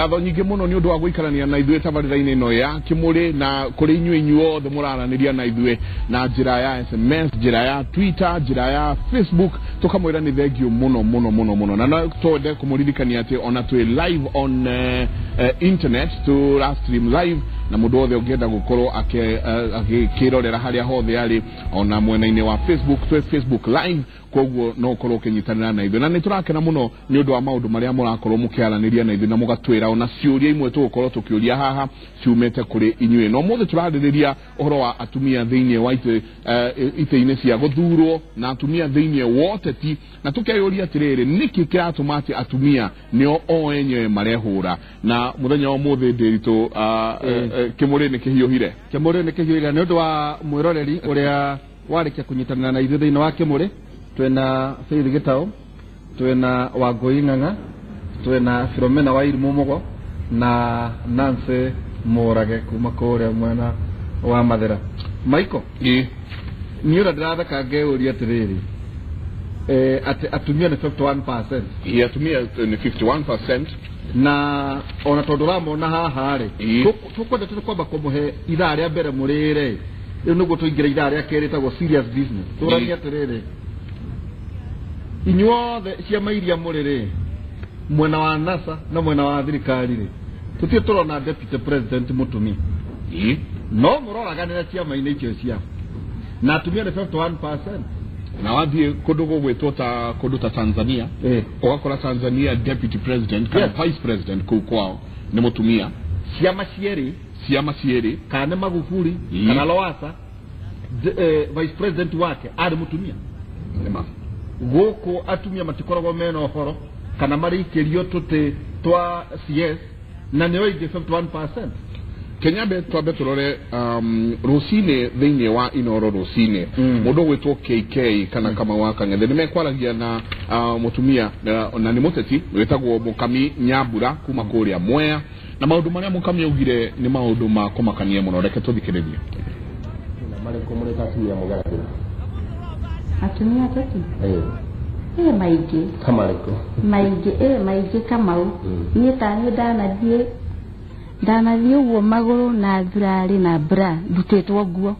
Ngatho nyingĩ mũno nĩ ũndũ wa gũikarania na ithuĩ tabarĩra-inĩ ĩno ya Kĩmũrĩ, na kũrĩ inyuĩ inyuothe mũraranĩria na ithuĩ na njĩra ya SMS, njĩra ya Twitter, njĩra ya Facebook, tũkamwĩra nĩ thengiũ mũno mũno mũno mũno. Na no twende kũmũririkania atĩ ona twĩ live on internet, tũra stream live, na mũndũ wothe ũngĩenda gũkorwo agĩkĩrorera harĩa hothe arĩ, ona mwena-inĩ wa Facebook, twĩ Facebook live, koguo no ũkorwo ũkĩnyitanĩra na ithuĩ. Na nĩ tũrakena mũno nĩ ũndũ wa maũndũ marĩa mũrakorwo mũkĩaranĩria na ithuĩ na mũgatwĩra ona ciũria imwe tũgũkorwo tũkĩũria haha ciumĩte kũrĩ inyuĩ. Na ũmũthĩ tũrarĩrĩria ũhoro wa atumia thĩinĩ wa itĩ-inĩ cia gũthurwo, na atumia thĩinĩ wa ũteti, na tũkeyũria atĩrĩrĩ, nĩkĩ kĩratũma atĩ atumia nĩo o enyewe marehũra? Na mũthenya wa ũmũthĩ, Ndĩritũ, Kĩmũrĩ nĩ kĩhiũhire. Kĩmũrĩ nĩ kĩhiũhire nĩ ũndũ wa mwĩroreri ũrĩa warĩkia kũnyitanĩra na ithuĩ thĩinĩ wa Kĩmũrĩ. Twĩna Faith Gĩtaũ, twĩna Wangũi Ng'ang'a, twĩna Philomena wa Irimũ Mũgo na Nancy Mũrage kuma kũrĩa mwena wa Mathĩra. Michael, Ĩ. Niĩ ũrĩa ndĩratheka ngeyũria atĩrĩrĩ, atĩ atumia nĩ 51%. Ĩ, atumia nĩ 51%. Na ona tondũ ũramona haha rĩ, Ĩ. Tũkwenda tũrĩ kwamba kũmũhe ithaa rĩa mbere mũrĩre, rĩu nĩguo tũingĩre ithaa rĩa kerĩ ĩtagwo serious business. Tũranie atĩrĩrĩ, inyuothe ciama iria mũrĩ rĩ, mwena wa NASA na mwena wa thirikari rĩ, tũtirĩ tũrona deputy president mũtumia. Ĩ. No mũroraganĩra ciama-inĩ icio ciao, na atumia nĩ 51%. Na wathiĩ kũndũ gũgwĩtwo ta kũndũ ta Tanzania, ũgakora Tanzania deputy president kana vice president kũu kwao nĩ mũtumia. Ciama cierĩ. Ciama cierĩ. Kana nĩ Magufuli kana Lowassa, vice president wake arĩ mũtumia. Nĩma. Gũkũ atumia matikoragwo mena ũhoro kana marĩikĩrio tũtĩ twa CS, na nĩo aingĩ, 51%. Kenya twambe tũrore rũcinĩ thĩinĩ wa Inoro rũcinĩ, mũndũ ũgwĩtwo KK kana Kamau wa Kang'ethe nĩ mekwaragia na mũtumia na nĩ mũteti wĩtagwo Mũkami Nyambura kuma kũrĩa Mwea, na maũndũ marĩa Mũkami augire nĩ maũndũ ma kũmakania mũno. Reke tũthikĩrĩrie. Marĩkũ mũrĩ ta atumia mũgeragĩra? Atumia ateti ĩ maingĩ. Ta marĩkũ? Maingĩ, ĩ maingĩ, Kamau. Niĩ ta niĩ ndanathiĩ ũguo magũrũ na thurarĩ na bra, ndutĩtwo nguo.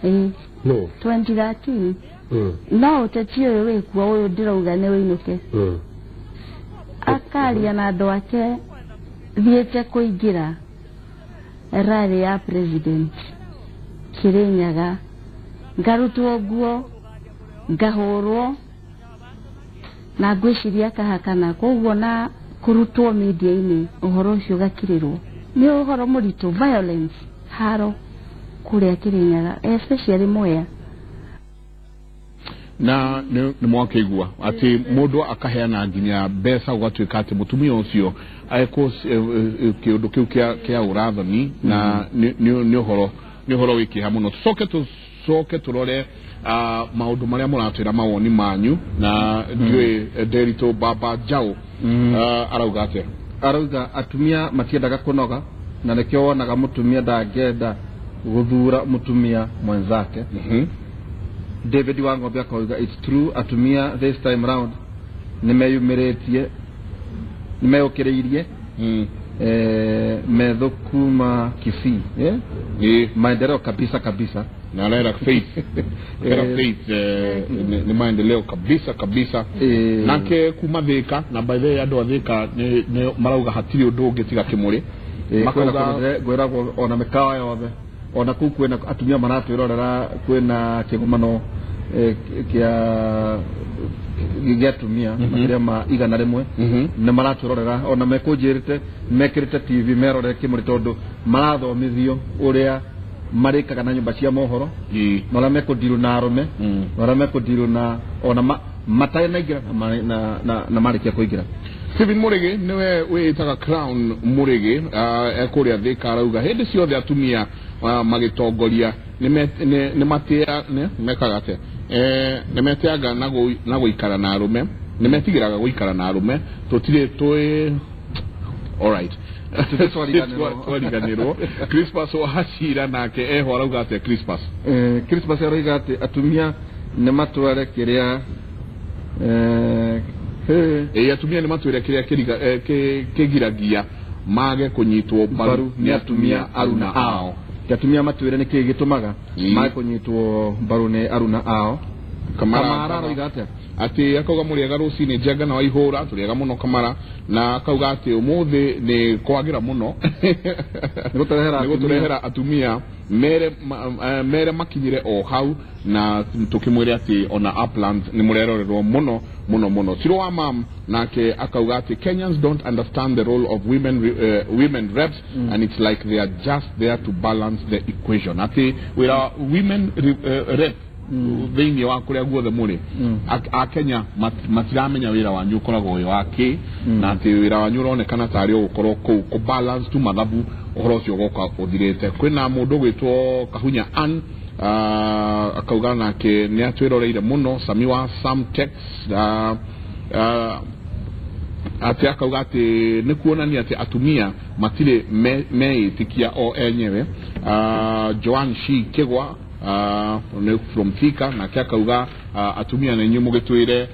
Ĩ. No. 2013. No ũteti ũyũ wĩkuo, ũyũ ndĩrauga nĩ wĩinũke. Akaria na andũ ake, thiĩte kũingĩra rally ya president Kĩrĩnyaga, ngarutwo nguo, ngahũrwo, na ngwĩciria kahakana koguo na kũrutwo media-inĩ, ũhoro ũcio ũgakirĩrwo. Nĩ ũhoro mũritũ, violence, haro kũrĩa Kĩrĩnyaga, especially Mwea. Na nĩ mwakĩigua atĩ mũndũ akaheana nginya mbeca, gũgatuĩka atĩ mũtumia ũcio ekwo kĩũndũ kĩu kĩa ũrathoni, na nĩ ũhoro wĩ kĩeha mũno. Tũcoke tũrore maũndũ marĩa mũratwĩra, mawoni manyu, na ndiũĩ Nderitu Baba Njaũ arauga atĩa? Arauga atumia matiendaga kũnoga, na nĩkĩo wonaga mũtumia ndangĩenda gũthura mũtumia mwenzake. David wa Ng'ombe akauga it's true, atumia this time round nĩmeyumĩrĩtie, nĩmeyũkĩrĩirie. Metho kuma Kisii, eh? Ĩ. Maendeleo kabisa kabisa. Na arera Faith, arera Faith, nĩ maendeleo kabisa kabisa. Nake kuma Thika, na by the way andũ a Thika nĩ marauga hatirĩ ũndũ ũngĩ tiga Kĩmũrĩ. Kwĩna kũndũ ngwĩragwo ona mĩkawa yothe, ona kũu kwĩna atumia maratwĩrorera, kwĩna kĩgomano kĩa atumia makĩria ma 100 nĩ maratwĩrorera, ona mekũnjĩrĩte mekĩrĩte TV merorere Kĩmũrĩ, tondũ marathomithio ũrĩa marĩkaga na nyũmba cia mohoro, na ũrĩa mekũndirũ na arũme, na ũrĩa mekũndirũ na ona matarĩ naingĩra na marĩkia kũingĩra. Stephen Mũrĩgĩ nĩwe wĩĩtaga Crown Mũrĩgĩ, ekũrĩa Thika, arauga hĩndĩ ciothe atumia magĩtongoria nĩ matĩa nĩ mekaga atĩa? Nĩ meteaga na gũikara na arũme, nĩ metigĩraga gũikara na arũme, tũtirĩ twĩ alright. Twariganĩrwo. Twariganĩrwo. Crispus Wachira nake eho, arauga atĩa Crispus? Crispus aroiga atĩ atumia nĩ matware kĩrĩa Ĩ atumia nĩ matwĩre kĩrĩa kĩgiragia mage kũnyitwo mbaru nĩ atumia aruna ao. Atumia matwĩre nĩ kĩĩ gĩtũmaga mage kũnyitwo mbaru nĩ aruna ao. Kamara aroiga atĩa? Atĩ akauga mũrĩega rũcinĩ Njenga na Waihũra, tũrĩega mũno Kamara, na akauga atĩ ũmũthĩ nĩ kwagĩra mũno nĩ gũtũrehera atumia mere makinyire o hau, na tũkĩmwĩre atĩ ona Uplands nĩ mũrerorerwo mũno mũno mũno. Ciro wa mam nake akauga atĩ Kenyans don't understand the role of women reps, and it's like they are just there to balance the equation. Atĩ wĩra women rep thĩinĩ wa kũrĩa guothe mũrĩ a Kenya matiramenya wĩra wanyu ũkoragwo wĩ wa kĩ, na atĩ wĩra wanyu ũronekana tarĩ ũgũkorwo kũu kũ balance tu mathabu, ũhoro ũcio ũgoka ũthirĩte. Kwĩna mũndũ ũgwĩtwo Kahunya Ann, akauga nake nĩ atwĩroreire mũno. Sami wa Samtex, atĩ akauga atĩ nĩ kuonania atĩ atumia matirĩ meĩtĩkia o enyewe. Joan Shi Kĩgwa, from Thika, nake akauga atumia na inyuĩ mũgĩtwĩre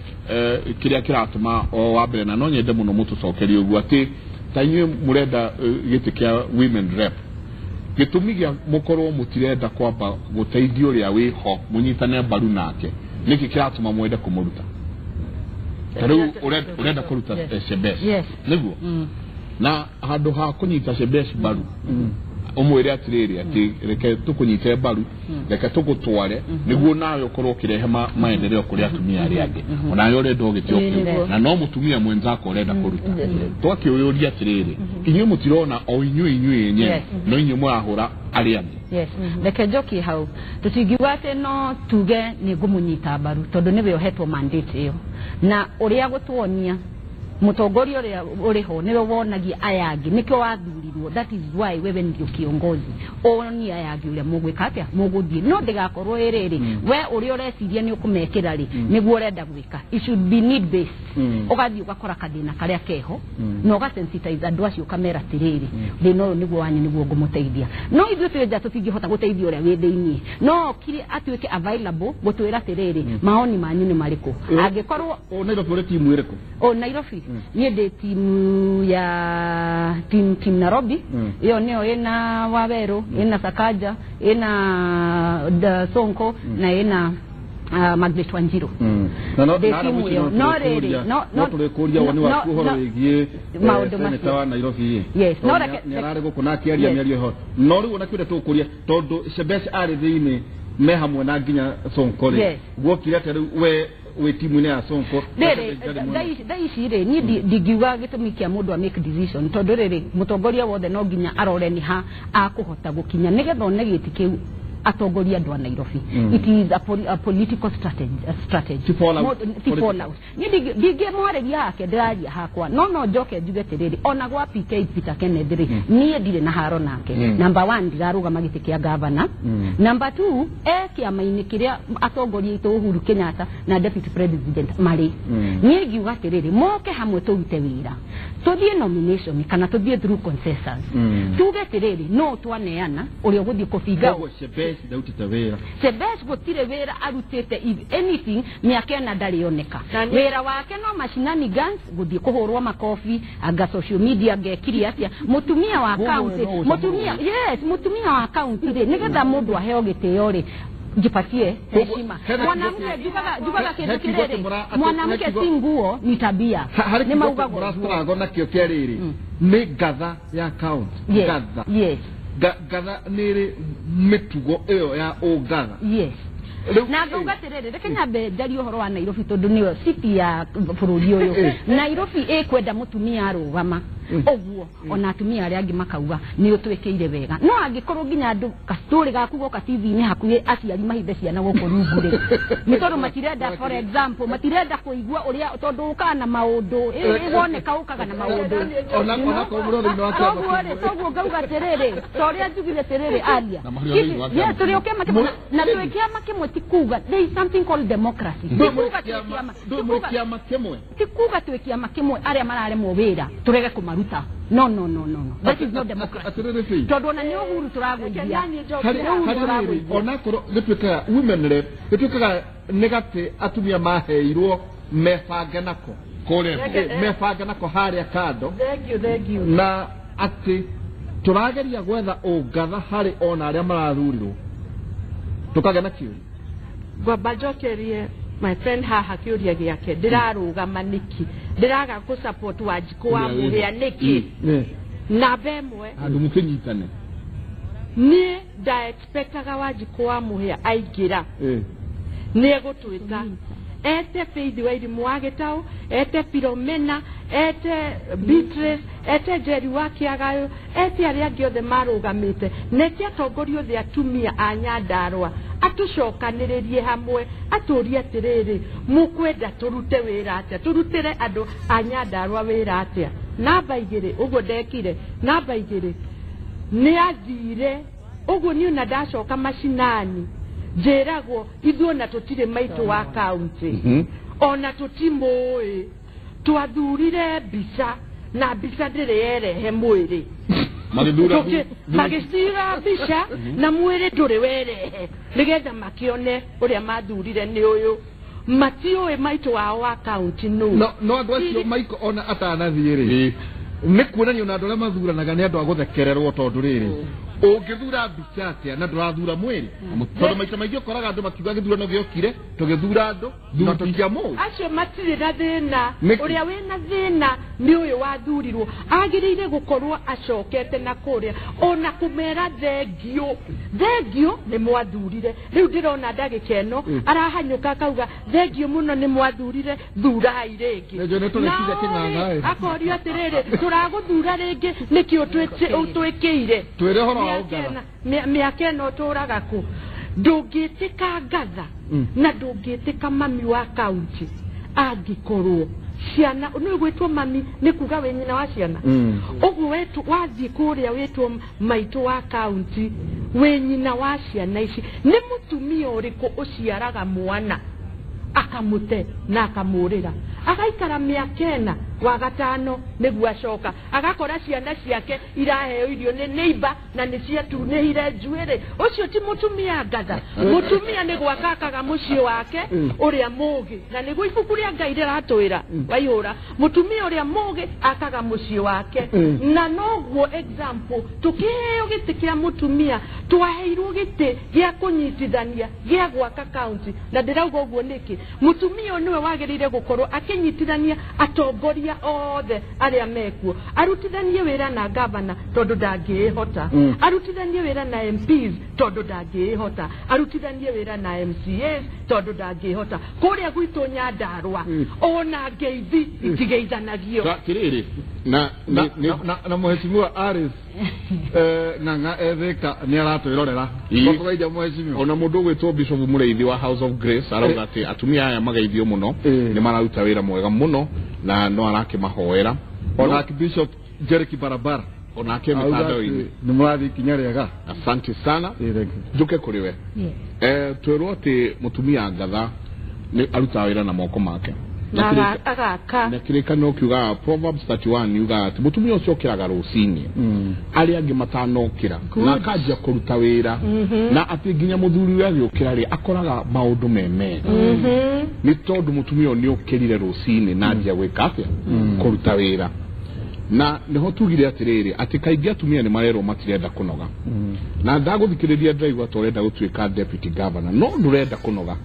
kĩrĩa kĩratũma o wa mbere, na no nyende mũno mũtũcokerie ũguo atĩ ta inyuĩ mũrenda gĩtĩ kĩa women rep, gĩtũmi gĩa mũkorwo mũtirenda kwamba gũteithia ũrĩa wĩho mũnyitane mbaru nake, nĩkĩ kĩratũma mwende kũmũruta? Ta rĩu ũrenda kũruta Shebesh, nĩguo? Na handũ ha kũnyita Shebesh mbaru, ũmwĩre atĩrĩrĩ atĩ reke tũkũnyite mbaru, reke tũgũtware nĩguo nawe ũkorwo ũkĩrehe maendeleo kũrĩ atumia arĩa angĩ, onawe ũrenda ũgĩtĩ ũkĩu, na no mũtumia mwenzako ũrenda kũruta. Twakĩũyũria atĩrĩrĩ, inyuĩ mũtirona o inyuĩ enyewe no inyuĩ mũrahũra arĩa angĩ? Yes, reke njokie hau. Tũtingiuga atĩ no tuge nĩ ngũmũnyita mbaru tondũ nĩwe ũhetwo mandate ĩyo, na ũrĩa gũtuonia mũtongoria ũrĩa ũrĩ ho nĩwe wonagia aya angĩ, nĩkĩo wathurirwo. That is why wewe ndio kiongozi, wonie aya angĩ ũrĩa mũgwĩka atĩa, mũgũthiĩ. No ndĩgakorwo ĩrĩrĩ we ũrĩa ũreciria nĩ ũkũmekĩra rĩ, nĩguo ũrenda gwĩka. It should be need based. Ũgathiĩ ũgakora kathĩna karĩa keho na ũgasensitize andũ acio, ũkamera atĩrĩrĩ, thĩna ũyũ nĩguo wanyu, nĩguo ngũmũteithia. No ithuĩ twĩ nja tũtingĩhota gũteithia ũrĩa wĩ thĩiniĩ, no okire atuĩke available gũtwĩra atĩrĩrĩ, maoni manyu nĩ marĩkũ. Angĩkorwo Nairobi ũrĩ timu ĩrĩkũ? O Nairobi niĩ ndĩ timu ya team Nairobi. Ĩyo nĩyo ĩna Wawerũ, ĩna Sakaja, ĩna Sonko na ĩna Margaret Wanjiru. No tũrĩkũria woni waku ũhoro wĩgiĩ seneta wa Nairobi. Nĩ ararĩ gũkũ na akĩaria mĩario ĩho, no rĩu ona kĩũria tũkũria tondũ Shebesh arĩ thĩinĩ me hamwe na nginya Sonko rĩ, guokire atĩa rĩu we wĩ timu-inĩ ya Sonko? Thaa ici rĩ, niĩ ndingiuga gĩtũmi kĩa mũndũ a make decision, tondũ rĩrĩ mũtongoria wothe no nginya arore nĩ ha akũhota gũkinya nĩgetha one gĩtĩ kĩu atongoria andũ a Nairobi. It is a political strategy. Ti fallout. Niĩ ndingĩmwarĩria hake, ndĩraria hakwa, no njoke njuge atĩrĩrĩ, ona gwa PK Peter Kenneth rĩ, niĩ ndirĩ na haro nake. Number 1, ndirarũgama gĩtĩ kĩa gavana. Number 2, e kĩama-inĩ kĩrĩa atongoria aitũ Uhuru Kenyatta na deputy president marĩ. Niĩ ngiuga atĩrĩrĩ, moke hamwe tũrute wĩra, tũthiĩ nomination kana tũthiĩ through consensus, tuge atĩrĩrĩ, no twaneana ũrĩa ũgũthiĩ kũbinga. Shebesh gũtirĩ wĩra arutĩte, if anything mĩaka ĩna ndarĩ oneka. Wĩra wake no macinani guns, gũthiĩ kũhũrwo makobi, anga social media ngekire atĩa. Mũtumia wa county, mũtumia wa county rĩ, nĩgetha mũndũ aheo gĩtĩo rĩ, jipatie heshima. Mwanamke jugaga kindu kiriri, mwanamke si nguo ni tabia. Ni maugago mũrastruggle nakĩo kĩa rĩrĩ nĩ ngatha ya county. Ngatha. Yes. Ngatha nĩ ĩrĩ mĩtugo ĩyo ya ũngatha. Yes. Na ngauga atiriri, reke nyambe njarie ũhoro wa Nairobi tondũ nĩyo city ya bũrũri ũyũ. Nairobi ĩkwenda mũtumia arũgama ũguo, ona atumia arĩa angĩ makauga nĩ ũtwĩkĩire wega. No angĩkorwo nginya andũ gacũrĩ gaku goka TV-inĩ hakuhĩ aciari mahithe ciana gũkũ rungu rĩ, nĩ tondũ matirenda, for example, matirenda kũigua ũrĩa, tondũ ũkaga na maũndũ, woneka ũkaga na maũndũ. Koguo ngauga atĩrĩrĩ, ta ũrĩa njugire atĩrĩrĩ aria, tũrĩ o kĩama kĩmwe na twĩ kĩama kĩmwe, ti kuga there is something called democracy. Ti kuga twĩ kĩama kĩmwe arĩa mararemwo wĩra tũrege kũmaruta. No. That is not democracy. Tondũ ona nĩ Uhuru tũragũithia. Onakorwo gĩtuĩkaga women rep, gĩtuĩkaga nĩ gatĩ atumia maheirwo mebange nako. Kore. Mebanga nako harĩa kando. Thank you, thank you. Na atĩ tũrageria gwetha ũngatha harĩ ona arĩa marathurirwo tũkagĩa na kĩũria. Ngwamba njokerie my friend haha kĩũria gĩake, ndĩrarũgama nĩkĩ, ndĩraga kũ support Wanjikũ wa Mũhĩa nĩkĩ? Namba ĩmwe, handũ mũkĩnyitane. Niĩ nda expectaga Wanjikũ wa Mũhĩa aingĩra nĩ egũtwĩta ete Faith wa Irimũ wa Gĩtaũ, ete Philomena, ete Beatrice, ete Njeri wa Kĩagayo, ete arĩa angĩ othe marũgamĩte, na ete atongoria othe atumia a Nyandarũa, atũcokanĩrĩrie hamwe, atũrie atĩrĩrĩ, mũkwenda tũrute wĩra atĩa, tũrutĩre andũ a Nyandarũa wĩra atĩa. Namba igĩrĩ, ũguo ndekire, namba igĩrĩ nĩ athire ũguo niĩ ona ndacoka macinani njĩragwo ithuĩ ona tũtirĩ maitũ wa kaunti, ona tũtimũĩ, twathurire mbica na mbica ndĩrĩ yerehe mwĩrĩ, magĩcira mbica na mwĩrĩ ndũrĩ werehe, nĩgetha makĩone ũrĩa mathurire nĩ ũyũ. Matiũĩ maitũ wao wa kaunti nũ. No andũ acio Michael ona atanathiĩ rĩ, nĩ kuonania ona andũ arĩa mathuranaga nĩ andũ a gũthekererwo, tondũ rĩrĩ ũngĩthura mbica atĩa na ndũrathura mwĩrĩ? Tondũ maita maingĩ ũkoraga andũ makiuga gĩthurano gĩokire tũgĩthura andũ na tũtiamũĩ. Acio matirĩ na thĩna. Ũrĩa wĩna thĩna nĩ ũyũ wathurirwo, agĩrĩire gũkorwo acokete na kũrĩa ona kũmera thengio, thengio nĩ mwathurire. Rĩu ndĩrona ndagĩka ĩno arahanyũka akauga thengio mũno nĩ mwathurire, thurai rĩngĩ. Akorio atĩrĩrĩ, tũragũthura rĩngĩ nĩkĩ ũtwĩkĩire? Twĩre ũhoro wa mĩaka ĩno ũtũraga kũ? Ndũngĩtĩka ngatha na ndũngĩtĩka mami wa kaunti angĩkorwo ciana nĩ gwĩtwo mami nĩ kuga wĩ nyina wa ciana. Ũguo wathiĩ kũrĩa wĩtwo maitũ wa kaunti, wĩ nyina wa ciana ici. Nĩ mũtumia ũrĩkũ ũciaraga mwana akamũte na akamũrĩra, agaikara mĩaka ĩna wa gatano nĩguo acoka agakora ciana ciake iraheo irio nĩ neighbor na nĩ ciatunĩhire njuĩrĩ? Ũcio ti mũtumia ngatha. Mũtumia nĩ gwaka akaga mũciĩ wake ũrĩa mũgĩ, na nĩguo ibuku rĩa Ngai rĩratwĩra waihũra, mũtumia ũrĩa mũgĩ akaga mũciĩ wake. Na noguo example tũkĩheo gĩtĩ kĩa mũtumia, twaheirwo gĩtĩ gĩa kũnyitithania gĩa gwaka kaunti. Na ndĩrauga ũguo nĩkĩ? Mũtumia ũyũ nĩwe wagĩrĩire gũkorwo akĩnyitithania atongoria othe arĩa mekuo, arutithanie wĩra na gavana tondũ ndangĩĩhota, arutithanie wĩra na MPs tondũ ndangĩĩhota, arutithanie wĩra na MCAs tondũ ndangĩĩhota. Kũrĩa gwitũ Nyandarũa ona ngeithi itigeithanagio. Atĩrĩrĩ, na mheshimiwa Aris Ng'ang'a ethĩka nĩ aratwĩrorera. Mheshimiwa ona mũndũ ũgwĩtwo Bishop Mũrĩithi wa House of Grace arauga atĩ atumia aya mageithio mũno, nĩ mararuta wĩra mwega mũno na no arakĩmahoera. Ona Bishop Jerick Barabara onake mĩtandao-inĩ nĩ mũrathiĩ ikinya rĩega. Asante sana. Njũke kũrĩ we. Twĩrwo atĩ mũtumia ngatha nĩ arutaga wĩra na moko make na agaka, na kĩrĩkanĩro kiugaga Proverbs 31 yugaga atĩ mũtumia ũcio ũkĩraga rũcinĩ arĩa angĩ matanokĩra na akanjia kũruta wĩra, na atĩ nginya mũthuri ũrĩa agĩũkĩra rĩ akoraga maũndũ me mega, nĩ tondũ mũtumia ũyũ nĩ ũkĩrire rũcinĩ na anjia gwĩka atĩa? Kũruta wĩra. Na nĩho tugire atĩrĩrĩ, atĩ kaingĩ atumia nĩ marerwo matirenda kũnoga. Na ndagũthikĩrĩria ndĩraigua ta ũrenda gũtuĩka deputy governor, no ndũrenda kũnoga.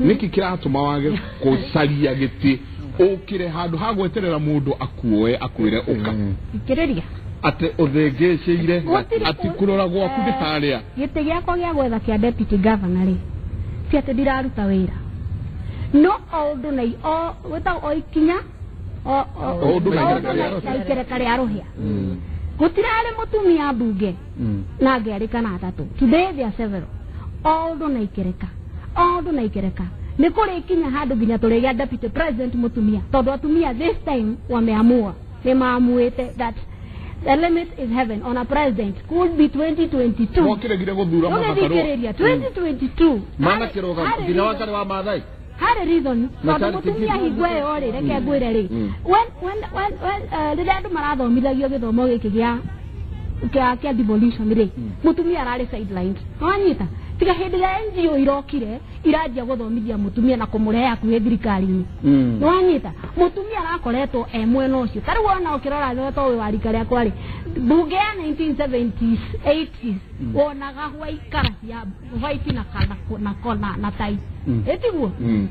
Nĩkĩ kĩratũma wage gũcaria gĩtĩ ũkĩre handũ ha gweterera mũndũ akuoe akwĩre ũka? Thikĩrĩria atĩ ũthĩngĩcĩire atĩ kũrora gwaku nĩ harĩa. Gĩtĩ gĩakwa gĩa gwetha kĩa deputy governor rĩ, ti atĩ ndiraruta wĩra, no o ũndũ na o gwĩtagwo o ikinya o ũndũ na ikereka rĩa rũhĩa. Gũtirarĩ mũtumia mbunge na ngerĩ kana atatũ. Today there are several. O ũndũ na ikereka, o ũndũ na ikereka, nĩ kũrĩ kinya handũ nginya tũrĩgĩa deputy president mũtumia, tondũ atumia this time wameamua, nĩ maamuĩte that the limit is heaven on a president could be 2022. Mwakĩregire gũthura mabatarwo 2022 mana kĩrũgamo nginya Wangarĩ wa Maathai harĩ reason, tondũ mũtumia hingo ĩyo rĩ, reke ngwĩre rĩ, when rĩrĩa andũ marathomithagio gĩthomo gĩkĩ gĩa devolution rĩ, mũtumia ararĩ sidelined. Nĩwanyita? Tiga hĩndĩ ĩrĩa NGO irokire iranjia gũthomithia mũtumia na kũmũrehe hakuhĩ thirikari-inĩ. Nĩwanyita mũtumia arakoretwo e mwena ũcio. Ta rĩu ona ũkĩrora to wĩ wa rika rĩakwa rĩ, mbunge ya 1970s 80s wonaga white cia white na na kona na tai. Ĩtiguo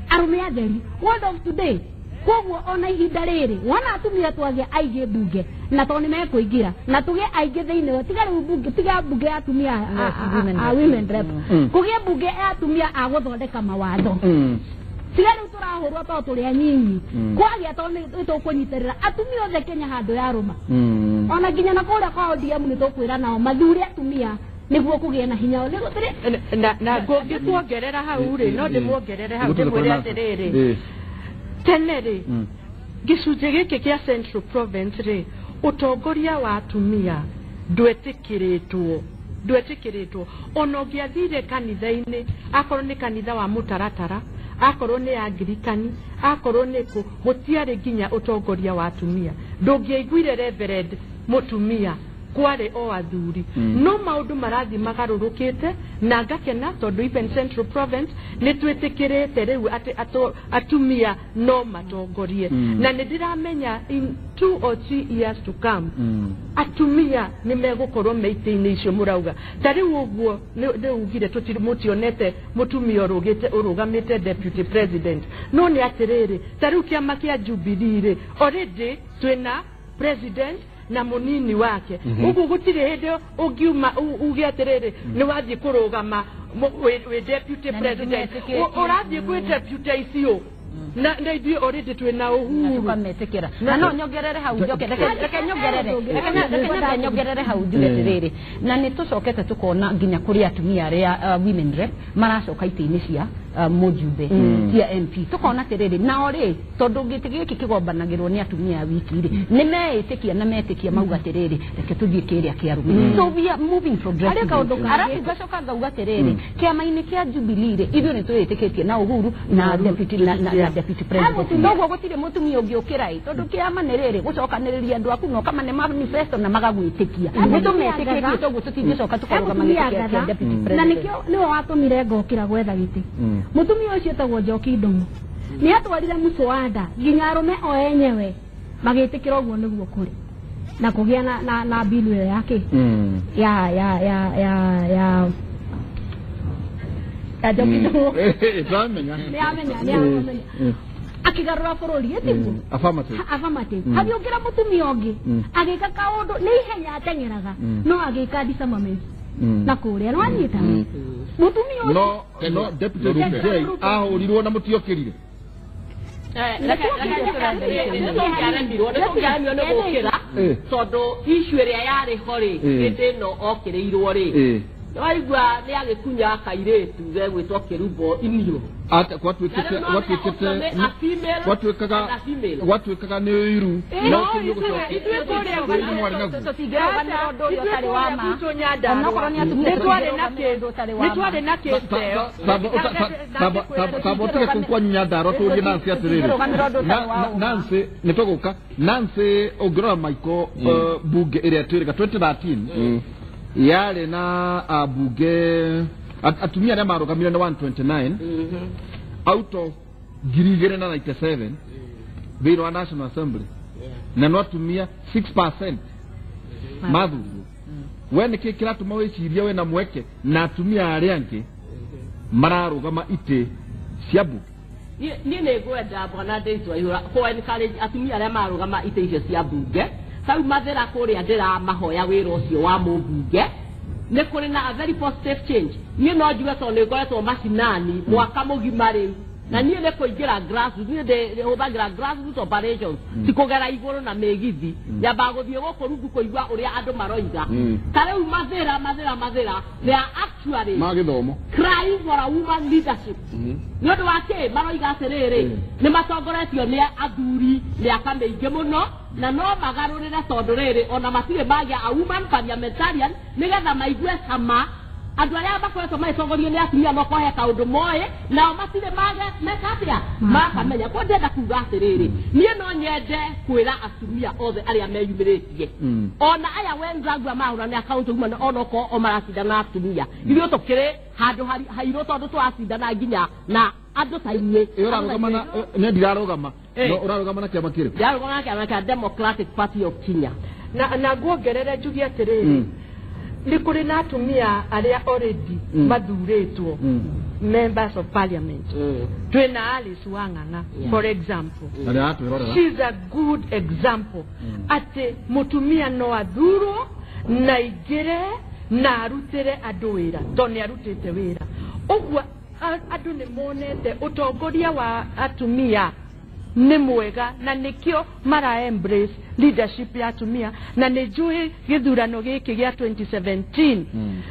arũme atheri. World of today koguo ona ihinda rĩrĩ wona atumia twagĩa aingĩ mbunge na tondũ nĩmekũingĩra na tũgĩe aingĩ thĩinĩ wa tiga rĩu mbunge tiga mbunge ya atumia a women rep kũgĩe mbunge ya atumia a gũthondeka mawatho. Tiga rĩu tũrahũrwo tondũ tũrĩ anyinyi kwagĩa tondũ nĩtũkũnyitĩrĩra atumia othe Kenya handũ ya rũma. Ona nginya na kũrĩa kwa ODM nĩtũkwĩra nao mathure atumia nĩguo kũgĩe na hinya. Na ngũngĩkuongerera hau rĩ, no ndĩmuongerere hau ndĩmwĩre atĩrĩrĩ, tene rĩ gĩcunjĩ gĩkĩ kĩa Central Province rĩ, ũtongoria wa atumia ndwetĩkĩrĩtwo. Ona ũngĩathire kanitha-inĩ, akorwo nĩ kanitha wa mũtaratara, akorwo nĩ Angirikani, akorwo nĩ kũ, gũtiarĩ nginya ũtongoria wa atumia. Ndũngĩaiguire reverend mũtumia, kwarĩ o athuri. No maũndũ marathiĩ magarũrũkĩte na ngakena tondũ even Central Province nĩ twĩtĩkĩrĩte rĩu atĩ atumia no matongorie. Na nĩ ndĩramenya in 2 or 3 years to come atumia nĩ megũkorwo me itĩ-inĩ icio mũrauga. Ta rĩu ũguo nĩ ugire mũtionete mũtumia ũrũgamĩte deputy president. No nĩ atĩrĩrĩ, ta rĩu kĩama kĩa Jubilee rĩ, already twĩna president na munini wake. Uguo gũtirĩ hĩndĩ ũngiuma uge atĩrĩrĩ nĩ wathiĩ kũrũgama wĩ deputy president, ũrathiĩ kwĩ deputy icio na ithuĩ already twĩna Uhuru tukametĩkĩra. Na no nyongerere hau njoke, reke nyongerere hau njuge atĩrĩrĩ, na nĩ tũcokete tũkona nginya kũrĩ atumia arĩa women rep maracoka itĩ-inĩ cia mũjumbe cia MP. Tukona atĩrĩrĩ nao rĩ, tondũ gĩtĩ gĩkĩ kĩgombanagĩrwo nĩ atumia a wiki rĩ, nĩ meĩtĩkia na metĩkia mauga atĩrĩrĩ reke tũthiĩ kĩrĩa kĩa arũme. So we are moving progressively. Arabu ngacoka ngauga atĩrĩrĩ, kĩama-inĩ kĩa Jubilee rĩ, ithuĩ nĩ twĩĩtĩkĩtie na Uhuru na deputy na deputy president. Noguo gũtirĩ mũtumia ũngĩũkĩra ĩ, tondũ kĩama nĩ rĩrĩ gũcokanĩrĩria andũ aku na ũkamane manifesto na magagwĩtĩkia. Nĩ tũmetĩkĩtie toguo tũtingĩcoka tũkarũgama gĩtĩ kĩa deputy president. Na nĩkĩo nĩwe watũmire ngokĩra gwetha gĩtĩ. Mũtumia ũcio etagwo Njoki Ndung'u nĩ atwarire mũcwanda nginya arũme o enyewe magĩtĩkĩra ũguo nĩguo kũrĩ na kũgĩa na bill ĩyo yake ya ya ya ya ya ya Njoki Ndung'u. Nĩamenya akĩgarũra bũrũri ĩtiguo affirmative. Hagĩũkĩra mũtumia ũngĩ agĩka kaũndũ nĩ ihenya ateng'eraga no agĩka disarmament na kũrĩa nĩwanyita mũtumia ũcio. No deputy DJ ahũrirwo na mũtiokĩrire. Nĩtũngĩaremirwo nĩ gũkĩra tondũ issue ĩrĩa yarĩ ho rĩ, hĩndĩ ĩno okĩrĩirwo rĩ, nĩwaigua nĩ agĩkunya kairĩtu gegwĩtwo Kĩrumbo Iniro. Gwatuĩkaga nĩ ũiru. Nĩtwarĩ na kĩsi ĩyo. Tamba ũtige kũu kwanyu Nyandarua tũrie Nancy atĩrĩrĩ. Nancy nĩ tũgũka. Nancy ũngĩrora Michael mbunge ĩrĩa twĩrĩga 2013 yarĩ na ambunge atumia arĩa marũgamire nĩ 129 out of 2,097 thĩinĩ wa National Assembly, na no atumia 6% mathurirwo. We nĩkĩ kĩratũma wĩcirie wĩna mweke na atumia arĩa angĩ mararũgama itĩ cia mbunge? Niĩ nĩ ngwenda bwana Ndĩitũ Aihũra kũ encourage atumia arĩa mararũgama itĩ icio cia mbunge. Tau mathĩra kũrĩa ndĩramahoya wĩra ũcio wa mũmbunge, nĩ kũrĩ na a very positive change. Niĩ no njuge tondũ nĩ ngoretwo macinani mwaka mũgima rĩu, na niĩ nĩ kũingĩra grassroots, niĩ ndĩhũthagĩra grassroots operations, ti kũgera igũrũ na mĩgithi, nyambaga gũthiĩ gũkũ rungu kũigua ũrĩa andũ maroiga. Ta rĩu mathĩra they are actually magĩthomo crying for a woman leadership. Nĩ ũndũ wa kĩ maroiga atĩrĩrĩ, nĩ matongoretio nĩ athuri mĩaka mĩingĩ mũno na no magarũrĩre tondũ rĩrĩ ona matirĩ magĩa a woman parliamentarian nĩgetha maigue cama Andũ arĩa makoretwo magĩtongorio nĩ atumia no kwahe kaũndũ moĩ nao matirĩ mage meka atĩa makamenya. Kwa ndĩrenda kuga atĩrĩrĩ, niĩ no nyende kwĩra atumia othe arĩa meyumĩrĩtie ona aya wenzangu mahũra nĩ akaunti women onokorwo o maracindana na atumia, ithuĩ tũkĩrĩ handũ hairũ tondũ tũracindana nginya na andũ ta inyuĩ. Ũrarũgama na nĩ ndirarũgama no ũrarũgama na kĩama kĩrĩkũ? Ndirarũgama na kĩama kĩa Democratic Party of Kenya. Na nguongerere njuge atĩrĩrĩ, nĩ kũrĩ na atumia arĩa already mathurĩtwo members of parliament. Twĩna Alice Wang'ang'a for example. She's a good example atĩ mũtumia no athurwo na aingĩre na arutĩre andũ wĩra tondũ nĩ arutĩte wĩra. Ũguo andũ nĩ monete ũtongoria wa atumia nĩ mwega na nĩkĩo mara embrace leadership ya atumia, na nĩ njũĩ gĩthurano gĩkĩ gĩa 2017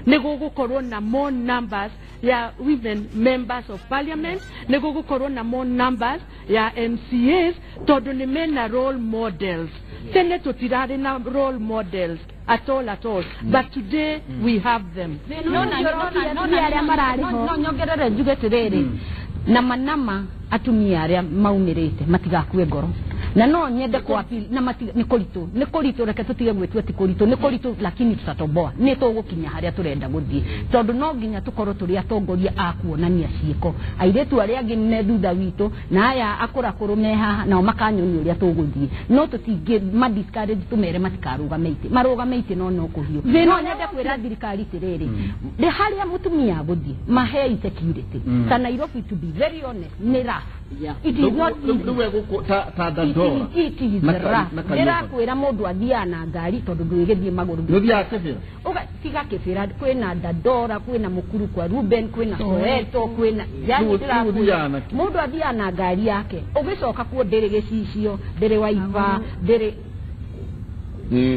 nĩ gũgũkorwo na more numbers ya women members of parliament, nĩ gũgũkorwo na more numbers ya MCAs tondũ nĩ mena role models. Tene tũtirarĩ na role models at all at all, but today we have them. No nyongerere njuge atĩrĩrĩ, na manama atumia arĩa maumĩrĩte matigakue ngoro, na no nyende kwa appeal na nĩ kũritũ, nĩ kũritũ, reke tũtige gwĩtua ti kũritũ, nĩ kũritũ, lakini tutatoboa, nĩ tũgũkinya harĩa tũrenda gũthiĩ tondũ no nginya tũkorwo tũrĩ atongoria a kuonania ciĩko. Airĩtu arĩa angĩ me thutha witũ na aya akũrakũrũ me haha nao makanyonia ũrĩa tũgũthiĩ, no tũtingĩ ma discourage tũmere matikarũgame itĩ, marũgame itĩ no no kũhiũ. No nyende kwĩra thirikari atĩrĩrĩ, harĩa mũtumia agũthiĩ mahei security ta Nairobi, to be very honest, nĩ rough. It is not easy. It is rough. Ndĩrakwĩra mũndũ athiaga na ngari tondũ ndũgĩthiĩ magũrũ. Nĩũthiaga Kĩbĩra? Tiga Kĩbĩra, kwĩna Dandora, kwĩna Mũkuru kwa Ruben, kwĩna Soweto, kwĩna yani ndĩrakwĩra mũndũ athiaga na ngari yake, ũgĩcoka kuo ndĩrĩ gĩcicio, ndĩrĩ waiba, ndĩrĩ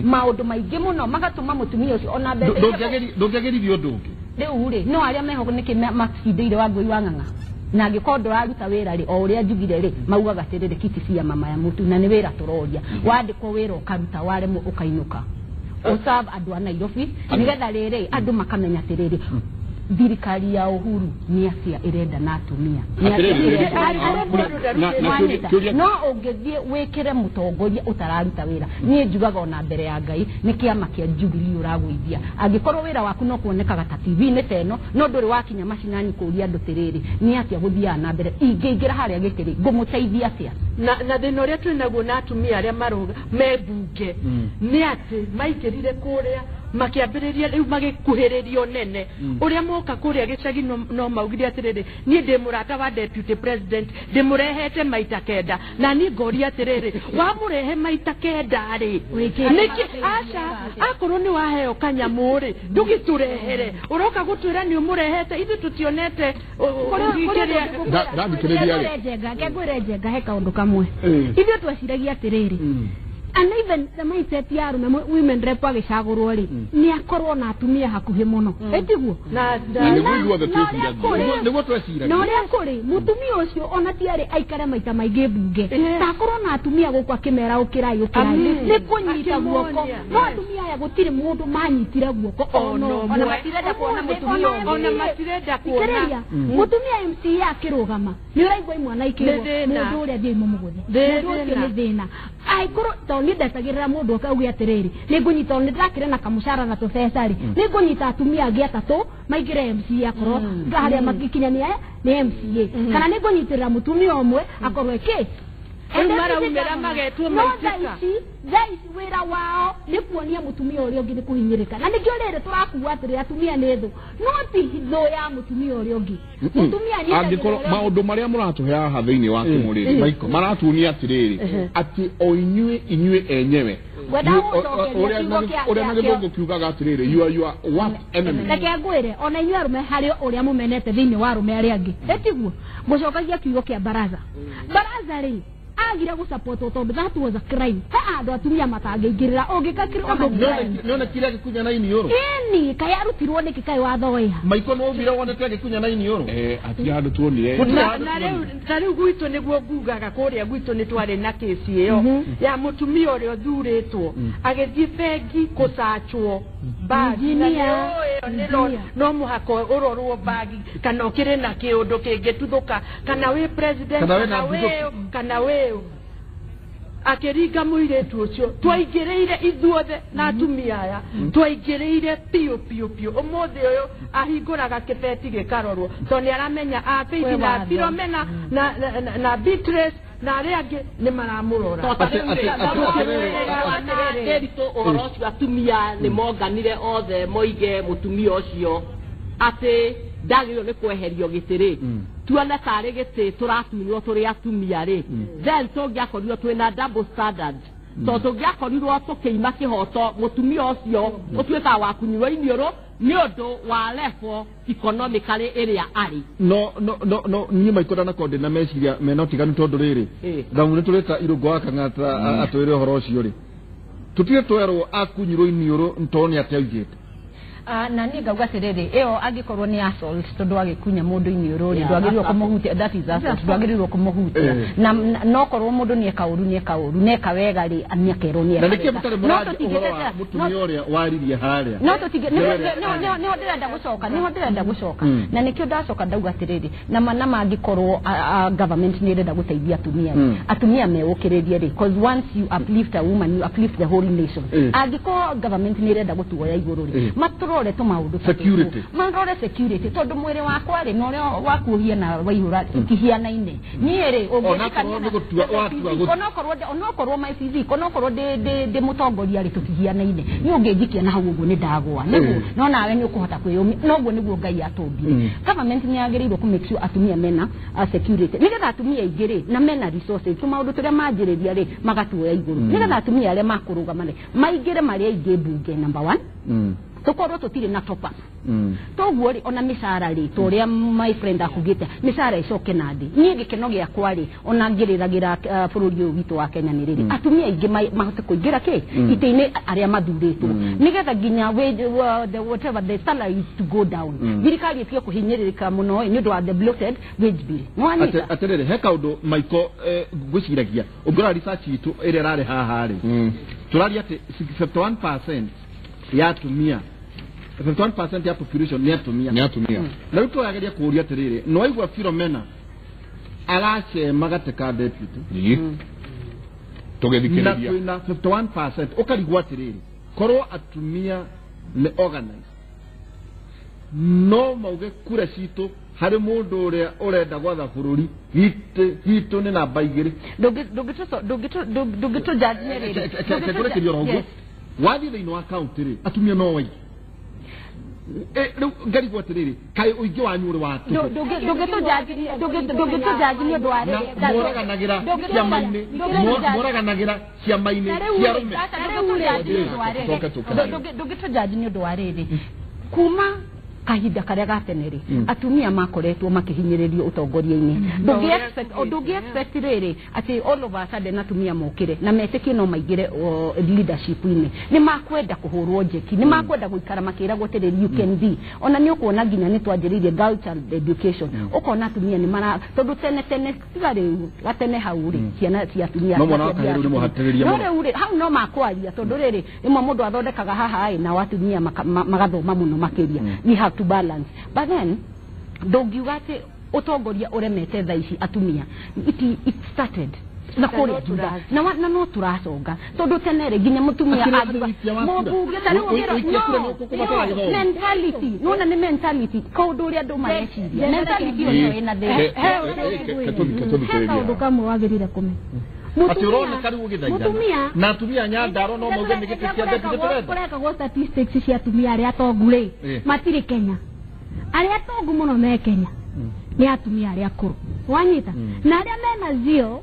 maũndũ maingĩ mũno magatũma mũtumia ũcio ona mbere. Ndũngĩagĩrithio ũndũ ũngĩ rĩu rĩ, no arĩa meho nĩkĩ macindĩire Wangũi wa Ng'ang'a na angĩkorwo ndũraruta wĩra rĩ, o ũrĩa njugire rĩ, maugaga atĩrĩrĩ, kiti cia mama ya mũtu, na nĩ wĩra tũroria. Wandĩkwo wĩra ũkaruta, waremwo ũkainũka. Ũserve andũ a Nairobi nĩgetha rĩrĩ andũ makamenya atĩrĩrĩ, thirikari ya Uhuru nĩ atĩa ĩrenda na atumia. No ũngĩthiĩ wĩkĩre mũtongoria ũtararuta wĩra, niĩ njugaga ona mbere ya Ngai nĩ kĩama kĩa Jubilee ũragũithia. Angĩkorwo wĩra waku no kuonekaga ta TV-inĩ ta ĩno, no ndũrĩ wakinya macinani kũria andũ atĩrĩrĩ, nĩ atĩa gũthiaga na mbere, ingĩingĩra harĩa gĩtĩ-rĩ, ngũmũteithia atĩa? Na thĩna ũrĩa twĩ naguo na atumia arĩa marũga me mbunge nĩ atĩ maingĩrire kũrĩa makĩambĩrĩria rĩu magĩkuhĩrĩrio nene. Ũrĩa moka kũrĩa gĩcagi no maugire atĩrĩrĩ, niĩ ndĩ mũrata wa deputy president, ndĩmũrehete maita kenda, na niĩ ngoria atĩrĩrĩ, wamũrehe maita kenda rĩ, nĩkĩ aca akorwo nĩ waheo kanyamũ rĩ, ndũgĩtũrehere, ũroka gũtwĩra nĩ ũmũrehete, ithuĩ tũtionete. Ngwĩre Njenga he kaũndũ kamwe ithuĩ tweciragia atĩrĩrĩ, and even the mindset ya arume women rep agĩcagũrwo rĩ, nĩ akorwo na atumia hakuhĩ mũno, ĩtiguo na ũrĩa kũrĩ mũtumia ũcio ona ti arĩ aikare maita maingĩ mbunge, ta akorwo na atumia gũkũ akĩmera ũkĩrai ũkĩrai, nĩ kũnyita guoko. No atumia aya gũtirĩ mũndũ manyitire guoko ona matirenda kuona mũtumia ũngĩ, ona matirenda kuona mũtumia MCA akĩrũgama, nĩ ũraigua imwana ikĩrwo mũndũ ũrĩa thiĩ mũmũgũthe, mũndũ ũcio nĩ thĩna. Angĩkorwo tondũ niĩ ndetagĩrĩra mũndũ oke auge atĩrĩrĩ, nĩ ngũnyita nĩ ndĩrakĩrĩ na kamũcara na tũbeca rĩ, nĩ ngũnyita atumia angĩ atatũ maingĩre MCA akorwo harĩa mangĩkinyania nĩ MCA, kana nĩ ngũnyitĩrĩra mũtumia ũmwe akorwo ĩkĩ Rĩu maraumĩra magetwo maitĩka. Thaa ici wĩra wao nĩ kuonia mũtumia ũrĩa ũngĩ nĩ kũhinyĩrĩka, na nĩkĩo rĩrĩ tũrakua atĩrĩ atumia nĩ thũ, no ti thũ ya mũtumia ũrĩa ũngĩ. Mũtumia angĩkorwo maũndũ marĩa mũratũhe haha thĩinĩ wa kĩmũrĩrĩ maratuonia atĩrĩrĩ, atĩ o inyuĩ enyewe ũrĩa na gĩthũngũ kiugaga atĩrĩrĩ, you are your worst enemy. Reke ngwĩre ona inyuĩ arũme harĩ ũrĩa mũmenete thĩinĩ wa arũme arĩa angĩ, ĩtiguo ngũcokagia kiugo kĩa baraza. Baraza rĩ Yagire gũsupportwo tondũ that was a crime. He andũ atumia matangĩingĩrĩra ũngĩka ũndũ crime. Nĩona kĩrĩa gĩkunya na iniũrũ. Ĩni kaĩ arutirwo nĩkĩ kaĩ watho wĩha. Maiko no ũthire wonete agĩkunya na iniũrũ. Hatirĩ handũ tuonire. Na rĩu ta rĩu gwitũ nĩguo ngugaga kũrĩa gwitũ nĩ twarĩ na kĩci ĩyo ya mũtumia ũrĩa ũthurĩtwo agĩthiĩ bengi kũcachwo bagi na nĩ no mũhaka ũrorwo bagi kana ũkĩrĩ na kĩũndũ kĩngĩtuthũka kana wĩ president kana wĩ akĩringa mũirĩtu ũcio twaingĩrĩire ithuothe na atumia aya twaingĩrĩire piũ piũ piũ. Ũmũthĩ ũyũ ahingũraga kĩbeti gĩkarorwo tondũ nĩ aramenya a Faith na Philomena na Beatrice na arĩa angĩ nĩ maramũrora. Ndĩritũ ũhoro ũcio atumia nĩ monganire othe moige mũtumia ũcio atĩ ndagĩrĩirwo nĩ kweherio gĩtĩ rĩ tuone tarĩ gĩtĩ tũratunywo tũrĩ atumia rĩ then tũngĩakorirwo twĩna double standard tondũ tũngĩakorirwo tũkĩima kĩhoto mũtumia ũcio ũtuĩkaga wa kũnyuo iniũrũ nĩ ũndũ wa level economically ĩrĩa arĩ. No no no no niĩ maiko ndanakorwo ndĩna meciria mena ũtiganu tondũ rĩrĩ thamu nĩ tũrĩta Irũngũ wa Kang'ata atwĩre ũhoro ũcio rĩ tũtige twerwo akunyirwo iniũrũ tondũ nĩ atĩ augĩte. Na niĩ ngauga atĩrĩrĩ ĩyo angĩkorwo nĩ assault tondũ agĩkunya mũndũ iniũrũ rĩ ndwagĩrĩirwo kũmũhutia, that is assault, ndwagĩrĩirwo kũmũhutia na no korwo mũndũ nĩeka ũru nĩeka ũru neka wega rĩ nĩakerwo nĩeka wega. Na nĩkĩĩ mũtarĩ mũraria ũhoro wa mũtumia ũrĩa waririe harĩa? No tũtige nĩho ndĩrenda gũcoka, nĩho ndĩrenda gũcoka na nĩkĩo ndacoka ndauga atĩrĩrĩ na mangĩkorwo government nĩ ĩrenda gũteithia atumia rĩ atumia meũkĩrĩrie rĩ, cause once you uplift a woman you uplift the whole nation. Angĩkorwo government nĩ ĩrenda gũtuoya igũrũ rĩ maturore tu maundu security marore security tondu mwiri wakwa ri na uria wakuhia na waihura tihianaine nie ri onokorwo my physique onokorwo ndi mutongoria ri tutihianaine ni unginjikia na hau uguo ni ndagwa niguo no nawe ni ukuhota kwiyumia noguo niguo Ngai atumbire. Government ni yagiriirwo ku make sure atumia mena security nigetha atumia aingĩ ri na mena resources tu maundu turia manjiriria ri magatuoya iguru nigetha atumia aria makurugama ri maingire mari aingĩ mbunge number 1 tukorwo tutire na top up toguo ri ona mĩcara ri toria my friend akugite mĩcara icoke na thĩ. Niĩ gĩkeno gĩakwa ri ona ngĩrĩragĩra bũrũri ũyũ witũ wa Kenya nĩ rĩrĩ atumia aingĩ mahote kũingĩra kĩ itĩ-inĩ arĩa mathurĩtwo nĩgetha nginya the whatever the salary to go down thirikari ĩtige kũhinyĩrĩrĩka mũno nĩ ũndũ wa the bloated wage bill. Nĩwanyita atĩrĩrĩ he kaũndũ Maiko ngwĩciragia ũngĩrora research itũ ĩrĩa ĩrarĩ haha rĩ tũraria atĩ 61% ya atumia 51% ya population ni atumia. Ni atumia. Na rĩu tũrageria kũũria atĩrĩrĩ nĩ waigua Philomena aracema gatĩ ka deputy tũgĩthikĩrĩria na twĩna 51% ũkarigwo atĩrĩrĩ korwo atumia nĩ organized no mauge kura citũ harĩ mũndũ ũrĩa ũrenda gwatha bũrũri gitũ nĩ namba 2 ndũngĩtũ judge nĩ rĩrĩ kũrekerio ũguo wathiĩ thĩinĩ wa county rĩ atumia no waingĩ rĩu ngarigwo atĩrĩrĩ kaĩ ũingĩ wanyu ũrĩ wa tũhũ ndũngĩtũjaji nĩ ũndũ wa rĩrĩ moraganagĩra ciama-inĩ cia arũme ndũngĩtũjaji nĩ ũndũ wa rĩrĩ kuma kahinda karia ga tene ri atumia makoretwo makihinyiririo utongoria-ini ndungi expect riri ati all of a sudden atumia mokire na metikie no maingire leadership-ini ni makwenda kuhurwo njeki ni makwenda guikara makiragwo atiri you can be ona ni ukuona nginya ni twanjiririe girl child education ukona atumia ni mara tondu tene tene tiga riu gatene hau ri ciana cia atumia no mwana wa riu ni muhatiriria no riu ri hau no makwaria tondu riri rimwe mundu athondekaga haha ĩ na atumia magathoma muno makiria we have to balance but then ndungiuga ati utongoria uremete thaa ici atumia it started na kũrĩa thutha na no tũraconga tondũ tene rĩ nginya mũtumia mũmbunge ta rĩu ũngĩra mentality nona nĩ mentality kaũndũ ũrĩa andũ mareciria mentality ĩyo nĩyo ĩna thĩna he kaũndũ kamwe wagĩrĩire kũmenya ati urona kari ugithaithana na atumia Nyandarua no mauge nĩ gĩtĩ kĩa deputy tũrenda kũrekagwo statistics cia atumia arĩa atongu rĩ matirĩ Kenya arĩa atongu mũno me Kenya nĩ atumia arĩa akũrũ wanyita na arĩa mena zio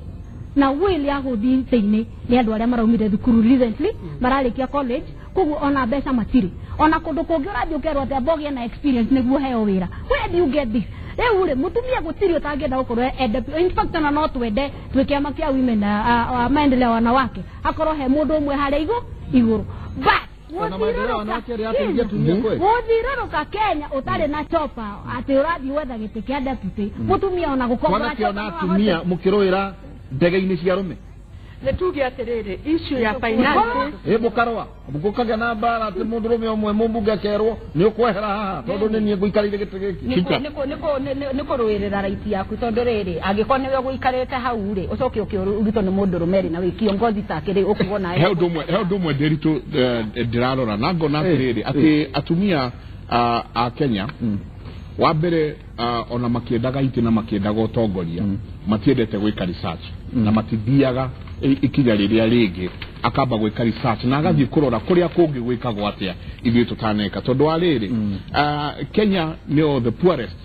na will ya gũthiĩ itĩ-inĩ nĩ andũ arĩa maraumire thukuru recently mararĩkia college koguo ona mbeca matirĩ ona kũndũ kũngĩ ũrathiĩ ũkerwo atĩ amba ũgĩe na experience nĩguo heo wĩra where do you get this Rĩu rĩ mũtumia gũtirĩ ũtangĩenda gũkorwo e deputy. In fact ona no twende twĩ kĩama kĩa women maendeleo wanawake akorwo he mũndũ ũmwe harĩa igũrũ but gũthirũrũka Kenya ũtarĩ na chopa atĩ ũrathiĩ gwetha gĩtĩ kĩa deputy mũtumia ona gũkorwo kĩona atumia mũkĩrũĩra ndege-inĩ cia arũme. Nĩ tuge atĩrĩrĩ issue ya finance mũkarũa gũkagĩa na mbara atĩ mũndũrũme ũmwe mũmbunge akerwo nĩ ũkwehera haha tondũ nĩ niĩ ngũikarĩire gĩtĩ gĩkĩ. Nĩ kũrũĩrĩra right yaku tondũ rĩrĩ angĩkorwo nĩwe ũgũikarĩte hau rĩ ũcoke ũkĩrutwo nĩ mũndũrũme rĩ na wĩ kiongozi take rĩ ũkuona nawe. He ũndũ ũmwe Nderitu ndĩrarora na ngona atĩrĩrĩ atĩ atumia a Kenya wa mbere ona makĩendaga itĩ na makĩendaga ũtongoria matiendete gwĩka research na matithiaga ikinya rĩrĩa rĩngĩ akamba gwĩka research na agathiĩ kũrora kũrĩa kũngĩ gwĩkagwo atĩa ithuĩ tũtaneka tondũ wa rĩrĩ Kenya nĩo the poorest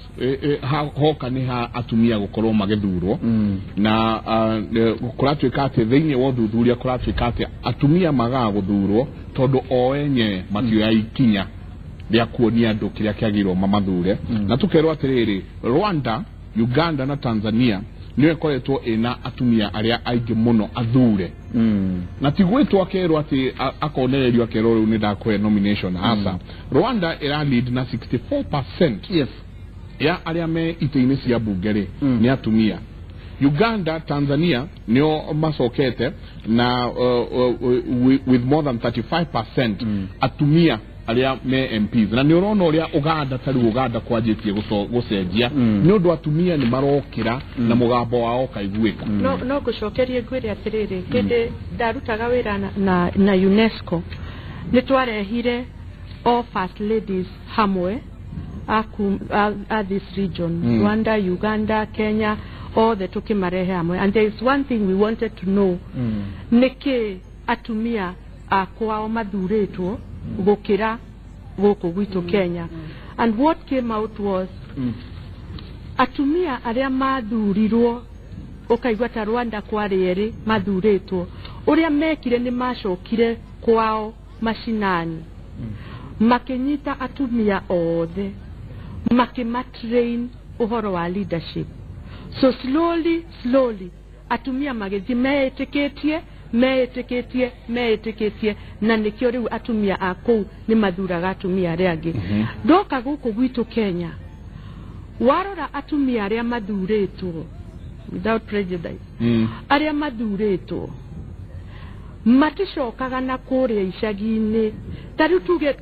hoka nĩ ha atumia gũkorwo magĩthurwo na kũratuĩka atĩ thĩinĩ wa ũthuthuria kũratuĩka atĩ atumia magaga gũthurwo tondũ o enyewe matioya ikinya rĩa kuonia andũ kĩrĩa kĩagĩrĩirwo mamathure na tũkerwo atĩrĩrĩ Rwanda, Uganda na Tanzania nĩyo ĩkoretwo ĩna atumia arĩa aingĩ mũno athure na ti gwĩtwo akerwo atĩ akonererio akerwo rĩu nĩ ndakũhe nomination aca. Rwanda ĩra lead na 64% yes ya arĩa me itĩ-inĩ cia bunge rĩ nĩ atumia. Uganda, Tanzania nĩo macokete na with more than 35% atumia arĩa me MPs na nĩ ũrona ũrĩa Uganda tarĩu Uganda kwanjĩtie gũcenjia nĩ ũndũ atumia nĩ marokĩra na mũgambo wao ũkaiguĩka. No ngũcokerie ngwĩre atĩrĩrĩ hĩndĩ ndarutaga wĩra na UNESCO nĩ twarehire all first ladies hamwe a this region, Rwanda, Uganda, Kenya, othe tũkĩmarehe hamwe, and there is one thing we wanted to know nĩkĩ atumia a kwao mathurĩtwo gũkĩra gũkũ gwitũ Kenya. And what came out was atumia arĩa mathurirwo ũkaigua ta Rwanda kwarĩ erĩ mathurĩtwo ũrĩa mekire nĩ macokire kwao mashinani makĩnyita atumia othe makĩmatrain ũhoro wa leadership. So slowly slowly atumia magĩthiĩ meĩtĩkĩtie na nĩkĩo rĩu atumia a kũu nĩ mathuraga atumia arĩa angĩ. Ndoka gũkũ gwitũ Kenya warora atumia arĩa mathurĩtwo without prejudice arĩa mathurĩtwo maticokaga na kũrĩa icagi-inĩ. Ta rĩu tuge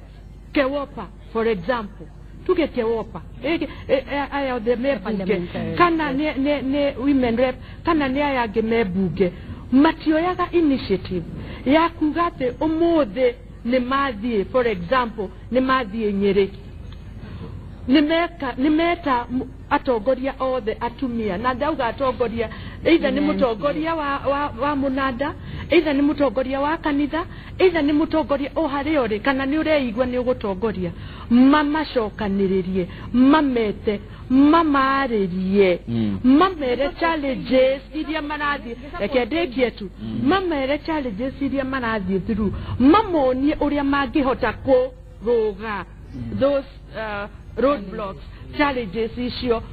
Kewopa for example, tuge Kewopa aya othe me bunge kana nĩ women rep kana nĩ aya angĩ me bunge matioyaga initiative ya kuga atĩ ũmũthĩ nĩ mathiĩ for example nĩ mathiĩ Nyĩrĩ nĩ meta atongoria othe atumia na ndauga atongoria either nĩ mũtongoria wa mũnanda either nĩ mũtongoria wa kanitha either nĩ mũtongoria o harĩa ũrĩ kana nĩ ũreigua nĩ ũgũtongoria mamacokanĩrĩrie mamete mamarĩrie mamere challenges iria marathiĩ reke ndĩkie tu mamere challenges iria marathiĩ through mamonie ũrĩa mangĩhota kũrũga those roadblocks challenges icio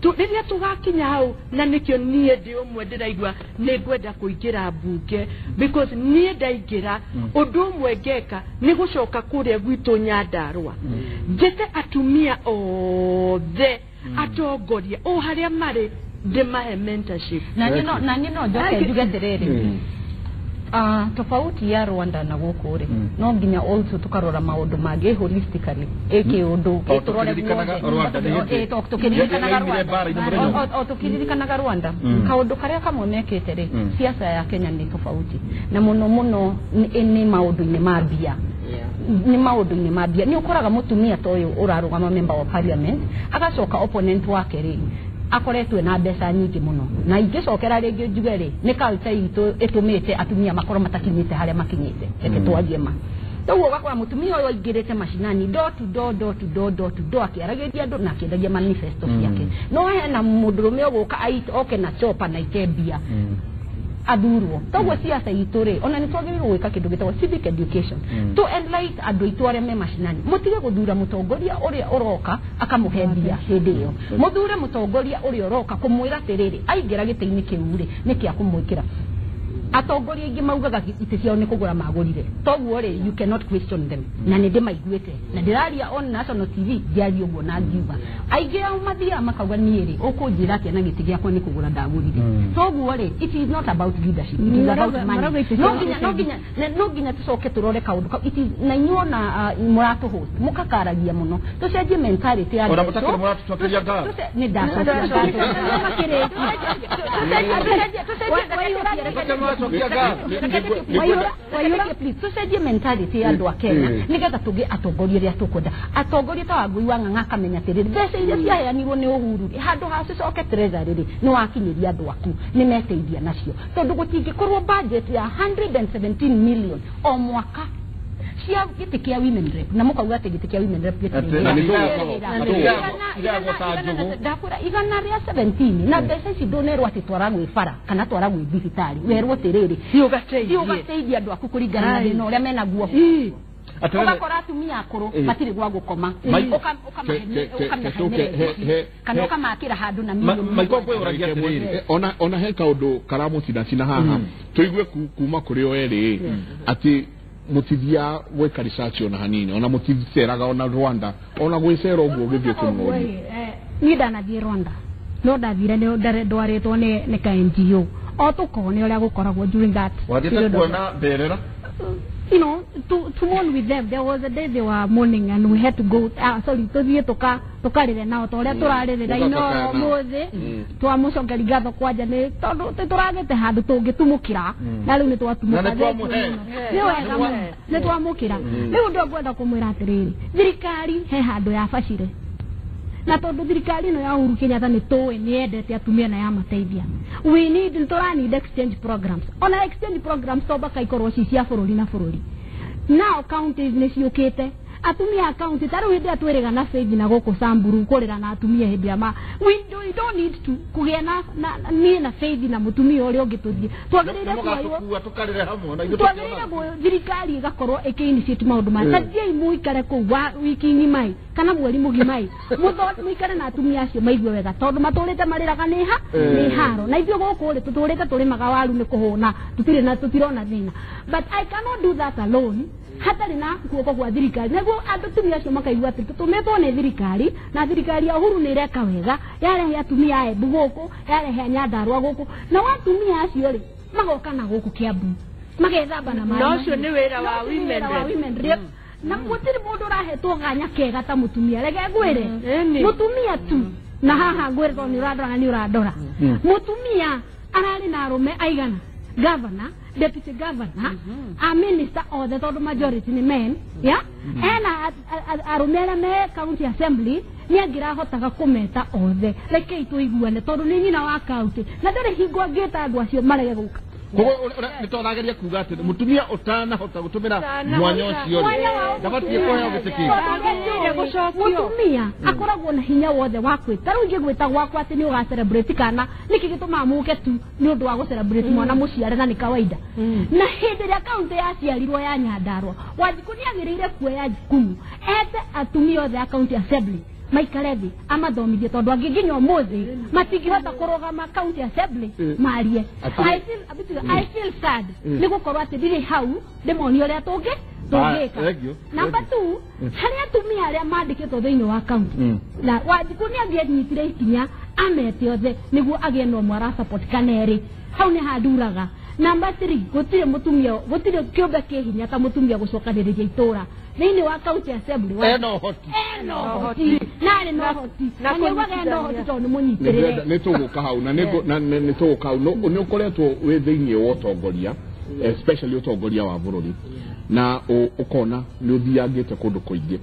rĩrĩa tũgakinya hau. Na nĩkĩo niĩ ndĩ ũmwe ndĩraigua nĩ ngwenda kũingĩra mbunge because niĩ ndaingĩra ũndũ ũmwe ngeka nĩ gũcoka kũrĩa gwitũ Nyandarũa njĩte atumia othe atongoria o harĩa marĩ ndĩmahe mentorship. Na niĩ no njoke njuge atĩrĩrĩ tofauti ya Rwanda na gũkũ rĩ no nginya also tukarora maũndũ mangĩ holistically ĩkĩũndũ tũkĩririkanaga Rwanda kaũndũ karĩa kamwe mekĩte rĩ siasa ya Kenya nĩ tofauti na mũno mũno nĩ maũndũ-inĩ ma mbia nĩ maũndũ-inĩ ma mbia. Nĩ ũkoraga mũtumia ta ũyũ ũrarũgama member wa parliament agacoka opponent wake rĩ akoretwo na mbeca nyingĩ mũno na ingĩcokera rĩngĩ njuge rĩ nĩ culture itũ ĩtũmĩte atumia makorwo matakinyĩte harĩa makinyĩte reke twarie ma. Toguo ũgakora mũtumia ũyũ aingĩrĩte macinani door to door door to door door to door akĩaragĩria andũ na akĩendagia manifesto ciake no hena mũndũrũme ũgũka oke na chopa na ite mbia athurwo toguo siasa itũ rĩ ona nĩ twagĩrĩirwo gwĩka kĩndũ gĩtagwo civic education to enlight andũ aitũ arĩa me macinani mũtige gũthura mũtongoria ũrĩa ũroka akamũhe mbia hĩndĩ ĩyo mũthure mũtongoria ũrĩa ũroka kũmwĩra atĩrĩrĩ aingĩra gĩtĩ-inĩ kĩu rĩ nĩ kĩa kũmwĩkĩra atongoria aingĩ maugaga itĩ ciao nĩ kũgũra magũrire toguo rĩ you cannot question them na nĩ ndĩmaiguĩte na ndĩraria on national TV ngĩaria ũguo na ngiuga aingĩ ao mathiaga makauga niĩ rĩ ũkũnjĩra atĩa na gĩtĩ gĩakwa nĩ kũgũra ndagũrire toguo rĩ it is not about leadership, it is about money. No nginya tũcoke tũrore kaũndũ kau it is na inyuĩ ona mũratũhost mũkakaragia mũno tũcenjie mentality ya Ona mũtakĩrĩ mũratũcokeria ngatho. Nĩ ndacokia tucenjie mentality ya andũ a Kenya nĩgetha tũgĩe atongoria arĩa tũkwenda atongoria ta Wangũi wa Ng'ang'a akamenya atĩrĩrĩ mbeca iria ciaheanirwo nĩ Uhuru rĩ handũ ha cicoke treasury rĩ nĩ wakinyĩria andũ aku nĩ meteithia nacio tondũ gũtingĩkorwo budget ya 117 million o mwaka cia gĩtĩ kĩa women rep na mũkauga atĩ gĩtĩ kĩa women rep gĩtirĩ igana rĩa 17 na mbeca ici ndũnerwo atĩ twara gwĩ bara kana twara gwĩ thibitarĩ werwo atĩrĩrĩ ũgateithia andũ aku kũringana na thĩna ũrĩa menaguo ũgakora atumia akũrũ matirĩ gwa gũkoma kana ũkamakĩra handũ na milioni. Ona he kaũndũ karamũcinacina haha tũigue kuma kũrĩ o erĩ atĩ mutithia gwĩka research ona hanini ona muticeraga ona Rwanda ona gwĩcera ũguo ũgĩthiĩ kũmũria. Niĩ ndanathiĩ Rwanda no ndathire nĩ ndwarĩtwo nĩ ka NGO o tũkone ũrĩa gũkoragwo during that wathiĩte kuona mberera. You know, to mourn with them. There was a day they were mourning and we had to go, sorry, tuthiĩ tukarĩre nao ta ũrĩa tũrarĩrĩra Inooro ũmũthĩ twamũcokeria ngatho kwanja nĩ tondũ tũragĩte handũ tũngĩtumũkĩra na rĩu nĩ twatumũka nĩ wega mũno nĩ twamũkĩra rĩu ndio ngwenda kũmwĩra atĩrĩrĩ thirikari he handũ yabacire na tondũ thirikari ĩno ya Uhuru Kenyatta nĩ tũĩ nĩ yendete atumia na yamateithia we need nĩ exchange programs ona exchange programs to baka ikorwo ci cia bũrũri na bũrũri now counties nĩ ciũkĩte atumia a county ta rĩu hĩndĩ ĩrĩa twĩrĩga na Faith na gũkũ Samburu kũrĩra na atumia hĩndĩ ya ma we don't need to kũgĩa na niĩ na Faith na mũtumia ũrĩa ũngĩ tũthiĩ twagĩrĩire kuoywo tũkarĩre hamwe na ithuĩ twagĩrĩire thirikari ĩgakorwo ĩkĩ-initiate maũndũ maya ta thiĩi mũikare kũu wiki ng'ima kana mweri mũgima mũikare na atumia acio maigue wega tondũ matũrĩte marĩraga nĩ haro na ithuĩ gũkũ rĩ tũtũrĩte tũrĩmaga waru nĩ kũhũna tũtirĩ na tũtirona thĩna but I cannot do that alone hatarĩ na guoko gwa thirikari nĩguo andũ atumia acio makaigua atĩ tũtũmĩtwo nĩ thirikari na thirikari ya Uhuru nĩ ĩreka wega yarehe atumia a Embu gũkũ yarehe a Nyandarua gũkũ na atumia acio rĩ magoka na gũkũ Kiambu magethamba na maĩ na ũcio nĩ wĩra wa women rep na gũtirĩ mũndũ ũrahetwo ganya kega ta mũtumia reke ngwĩre mũtumia tu na haha ngwĩre tondũ nĩ ũrandora na nĩ ũrandora mũtumia ararĩ na arũme aigana governor, deputy governor, a minister othe tondũ majority nĩ men yeah ena arũme arĩa me county assembly nĩ angĩrahotaga kũmeta othe rekei tũiguane tondũ nĩ nyina wa county na ndarĩ hingo angĩta andũ acio marege gũka koguo nĩ tũrageria kuga atĩ mũtumia ũtanahota gũtũmĩra mwanya ũcio rĩ ndabatiĩ kũheo gĩtĩ kĩu mũtumia akoragwo na hinya wothe wa kwĩta rĩu ingĩgwĩta gwakwa atĩ nĩ ũga celebrate kana nĩkĩ gĩtũmaga mũke tu nĩ ũndũ wa gũ celebrate mwana mũciare na nĩ kawaida na hĩndĩ ĩrĩa kaunti yaciarirwo ya Nyandarua Wanjikũ nĩ agĩrĩire kuoya jukumu ete atumia othe a county assembly maikare thĩ amathomithie tondũ angĩ nginya ũmũthĩ matingĩhota kũrũgama county assembly marie I feel sad nĩ gũkorwo atĩ ndirĩ hau ndĩmonie ũrĩa tũngĩka number 2 harĩ atumia arĩa mandĩkĩtwo thĩinĩ wa county na Wanjikũ nĩ angĩanyitire ikinya amete othe nĩguo agĩe na ũmwe ara support kana erĩ hau nĩ handuraga number 3 gũtirĩ mũtumia gũtirĩ kĩũmbe kĩ hinya ta mũtumia gũcokanĩrĩria itũra thĩinĩ wa county assembly ena ũhoti narĩ na ũhoti na nĩaugaga ena ũhoti tondũ nĩ mũnyitĩrĩre nĩ tũgũka hau na nĩ tũgũka hau nĩ ũkoretwo wĩ thĩinĩ wa ũtongoria especially ũtongoria wa bũrũri na ũkona nĩ ũthiangĩte kũndũ kũingĩ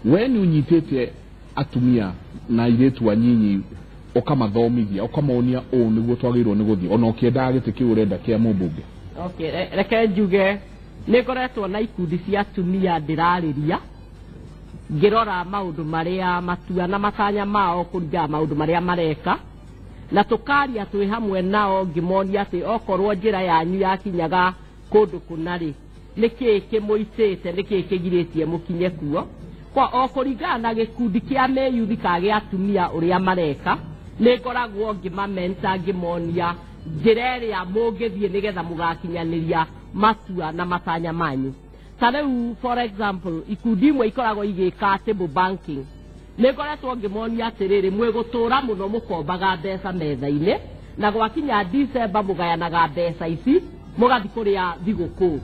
we nĩ ũnyitĩte atumia na airĩtu anyinyi ũkamathomithia ũkamonia ũũ nĩguo twagĩrĩirwo nĩ gũthiĩ ona ũkĩendaga gĩtĩ kĩu ũrenda kĩa mũmbunge. Okay, reke njuge nĩ ngoretwo na ikundi cia atumia ndĩrarĩria ngĩrora maũndũ marĩa matua na matanya mao kũringana maũndũ marĩa mareka Na tũkaria twĩ hamwe nao ngĩmonia atĩ okorwo njĩra yanyu yakinyaga kũndũ kũna rĩ, nĩkĩĩ kĩmũitĩte, nĩkĩĩ kĩgirĩtie mũkinye kuo. Kwa o kũringana na gĩkundi kĩa meyuthi ka gĩa atumia ũrĩa mareka, nĩ ngoragwo ngĩmamenta ngĩmonia njĩra ĩrĩa mũngĩthiĩ nĩgetha mũgakinyanĩria matua na matanya manyu. Ta rĩu for example, ikundi imwe ikoragwo igĩka table banking, nĩ ngoretwo ngĩmonia atĩrĩrĩ, mwĩgũtũra mũno mũkombaga mbeca metha-inĩ, na gwakinya December mũgayanaga mbeca ici mũgathiĩ kũrĩa thigũkũ.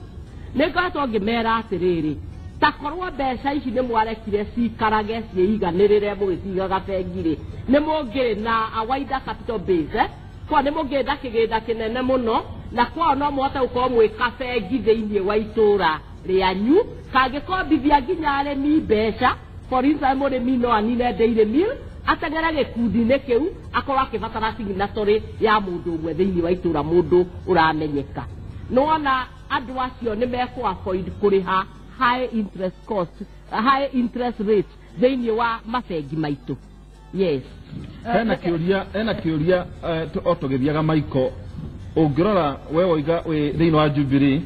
Nĩ ngoretwo ngĩmera atĩrĩrĩ, ta korwo mbeca ici nĩ mwarekire ciikarage ciĩiganĩrĩre mũgĩcigaga bengi rĩ, nĩ mũngĩrĩ na a wider capital base, kwa nĩ mũngĩrĩ na kĩgĩna kĩnene mũno, na kwao no mũhote gũkorwo mwĩ kabengi thĩinĩ wa itũra rĩanyu, kangĩkombithia nginya arĩmi mbeca. For instance, mũrĩmi no anine dairy mill ateng'ere gĩkundi-inĩ kĩu akorwo akĩbatara signatory ya mũndũ ũmwe thĩinĩ wa itũra, mũndũ ũramenyeka. Nĩwona andũ acio nĩ mekũ avoid kũrĩha high interest cost, high interest rate thĩinĩ wa mabengi maitũ. Yes. Hena kĩũria o tũgĩthiaga Michael, ũngĩrora we woiga wĩ thĩinĩ wa Jubilee,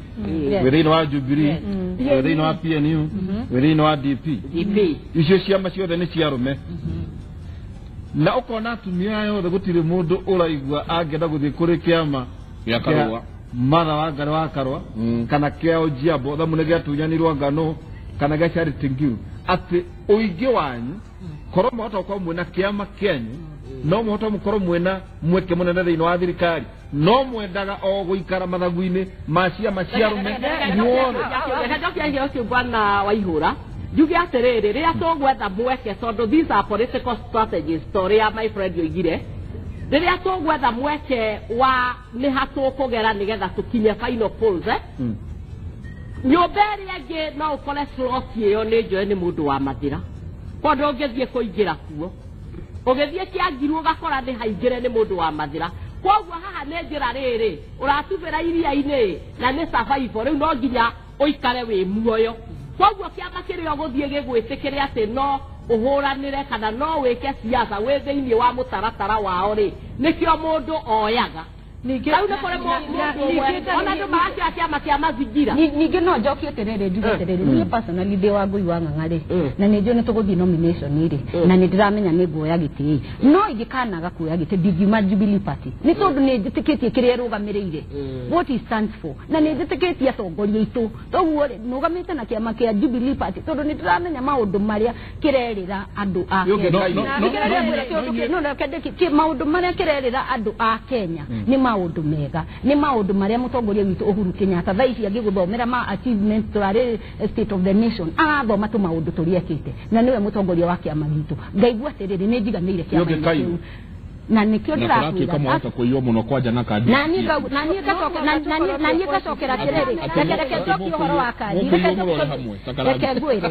wĩ thĩinĩ wa Jubilee, wĩ thĩinĩ wa PNU, wĩ thĩinĩ wa DP, icio ciama ciothe nĩ cia arũme, na ũkona atumia aya othe gũtirĩ mũndũ ũraigua angĩenda gũthiĩ kũrĩ kĩama gĩa Karũa, Martha Wangari wa Karũa, kana kĩa Ojiambo thamu nĩ gĩatunyanirwo ngano, kana gĩa Charity Ngilu, atĩ ũingĩ wanyu korwo mwahota gũkorwo mwĩna kĩama kĩanyu, no mũhote mũkorwo mwĩna mweke mũnene thĩinĩ wa thirikari, no mwendaga o gũikara mathagu-inĩ ma ciama cia arũme inyuothe. Reke njokie iheo kĩu bwana Waihũra, njuge atĩrĩrĩ, rĩrĩa tũgwetha mweke, tondũ these are political strategies, ta ũrĩa my friend oigire, rĩrĩa tũgwetha mweke wa nĩ ha tũkũgera nĩgetha tũkinye final polls, nyũmba ĩrĩa ĩngĩ no ũkore slot ĩyo nĩ njoe nĩ mũndũ wa Mathĩra, kwa ndũngĩthiĩ kũingĩra kuo, ũgĩthiĩ Kĩangiru ũgakora nĩ haingĩre nĩ mũndũ wa Mathĩra. Koguo haha nĩ njĩra rĩrĩ ũratubĩra iria-inĩ na nĩ survival, rĩu no nginya ũikare wĩ muoyo. Koguo kĩama kĩrĩa ũgũthiĩ gĩgwĩtĩkĩre atĩ no ũhũranĩre kana no wĩke siasa wĩ thĩinĩ wa mũtaratara wao rĩ, nĩkĩo mũndũ oyaga. Rĩu nĩ kũrĩ mũndũ ũmwe ona andũ marakĩoya kĩama kĩa mazingira. Ningĩ no njokie atĩrĩrĩ, njuge atĩrĩrĩ, niĩ personally ndĩ wa Ngũi wa Ng'ang'a rĩ, na nĩ njũĩ nĩ tũgũthiĩ nomination rĩ, na nĩ ndĩramenya nĩ nguoya gĩtĩ, no ingĩkanaga kuoya gĩtĩ ndingiuma Jubilee Party, nĩ tondũ nĩ njĩtĩkĩtie kĩrĩa ĩrũgamĩrĩire, what it stands for, na nĩ njĩtĩkĩtie atongoria aitũ. Toguo rĩ, nũgamĩte na kĩama kĩa Jubilee Party tondũ nĩ ndĩramenya maũndũ marĩa kĩrerĩra andũ a Kenya. Maũndũ marĩa kĩrerĩra andũ a Kenya nĩ maũndũ mega, nĩ maũndũ marĩa mũtongoria witũ Uhuru Kenyatta thaa ici agĩgũthomera ma achievements tũrarĩ state of the nation, arathoma tũ maũndũ tũrĩa ekĩte, na nĩwe mũtongoria wa kĩama gitũ. Ngaigua atĩrĩrĩ, nĩ njiganĩire kĩama kĩu, na nĩkĩo ndĩrakwĩra mwahota kũiywo mũno kwanja na kandi. Na niĩ ngacokera atĩrĩrĩ, reke njokie ũhoro wa kandi, reke ngwĩre,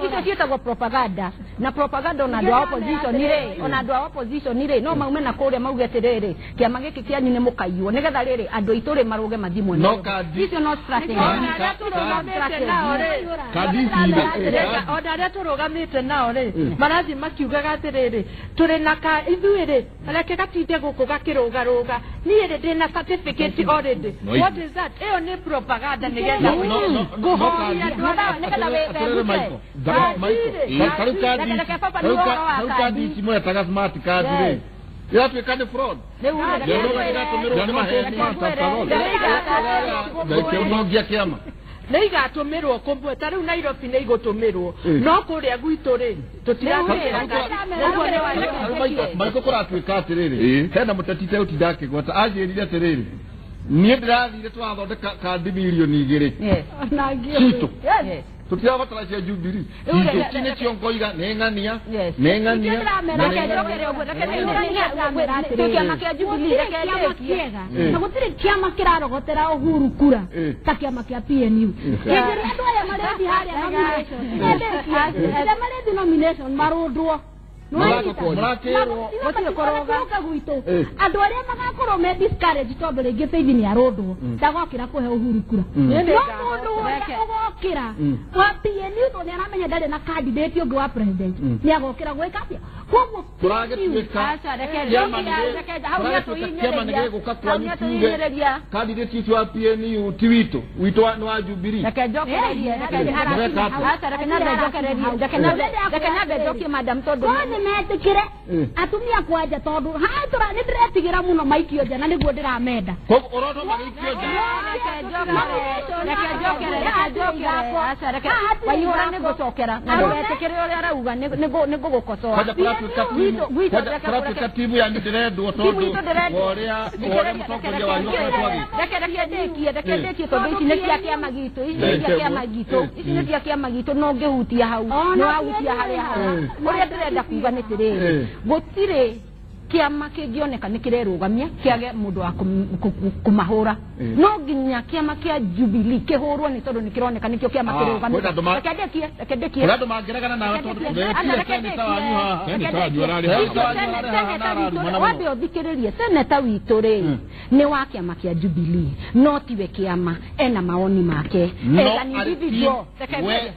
icio ciĩtagwo propaganda, na propaganda ona andũ a opposition rĩ, ona andũ a opposition rĩ, no maume na kũrĩa mauge atĩrĩrĩ, kĩama gĩkĩ kĩanyu nĩ mũkaiywo, nĩgetha rĩrĩ andũ aitũ rĩ marũge mathiĩ mwena. Icio no strategy. Ona arĩa tũrũgamĩte nao rĩ, marathiĩ makiugaga atĩrĩrĩ, tũrĩ na ka ithuĩ rĩ, reke gatinde gũkũ gakĩrũgarũga, niĩ rĩ ndĩna certificate already. What is that? Ĩyo nĩ propaganda nĩgetha kũhoria andũ nĩgetha wĩthemũke. Kandi ici mwetaga smart card rĩ, ĩratuĩka nĩ fraud. Nĩ kĩama nĩ igatũmĩrwo kũmwe, ta rĩu Nairobi nĩ igũtũmĩrwo, no kũrĩa gwitũ rĩ tũtiratũmĩra. Maiko kũratuĩka atĩrĩrĩ, hena mũteti teũtinda akĩgweta anjĩrire atĩrĩrĩ, niĩ ndĩrathire tũrathondeka kandi mirioni 2 citũ, tũtirabatara cia Jubilee, ici nĩcio ngoiga nĩ ng'ania, nĩ ng'ania. Kĩama kĩa Jubilee na gũtirĩ kĩama kĩrarogotera Uhuru kura ta kĩama kĩa PNU. Hĩndĩ ĩrĩa andũ aya marethi harĩa nomination, hĩndĩ ĩrĩa marethi nomination marũndwo Mũrakĩrwo gwitũ andũ arĩa magakorwo me discourage tondũ rĩngĩ Faith nĩ arũndwo ndagokĩra kũhe Uhuru kura no mũndũ ũrĩa ũgokĩra wa PNU tondũ nĩ aramenya ndarĩ na candidate ũngĩ wa president nĩ agokĩra gwĩka atĩa koguo tũragĩtuĩka kĩama nĩ gĩgũka kwanyu tuge candidate ũcio wa PNU ti witũ witũ nĩ wa Jubilee. Reke njokererie reke nyambe njokie madam tondũ nĩ metikire atumia kwanja tondu hatura ni ndĩretigĩra mũno maikio nja na nĩguo ndĩramenda koguo ũrona magĩikio nja. Reke njokere aca reke Waihura nĩ ngũcokera na ndũgetĩkĩre ũrĩa arauga nĩ ngũgũkocoa. Kwanja kũratuĩka timu yanyu ndĩrendwo tondũ ũrĩa mũtongoria wanyu akoretwo agĩka. Reke ndĩkie tondũ ici nĩ cia kĩama gitũ ici nĩ cia kĩama gitũ ici nĩ cia kĩama gitũ no ngĩhutia hau no wahutia harĩa hau ũrĩa ndĩrenda kuga nĩ atĩrĩrĩ gũtirĩ kĩama kĩngĩoneka nĩ kĩrerũgamia kĩage mũndũ wa kũmahũra no nginya kĩama kĩa Jubilee kĩhũrwo nĩ tondũ nĩ kĩroneka nĩkĩo kĩama kĩrũgamia. Reke ndĩkie kũrĩ andũ mangĩregana nawe tondũ seneta wanyu haha wambe ũthikĩrĩrie seneta witũ rĩ nĩ wa kĩama kĩa Jubilee no tiwe kĩama ena maoni make no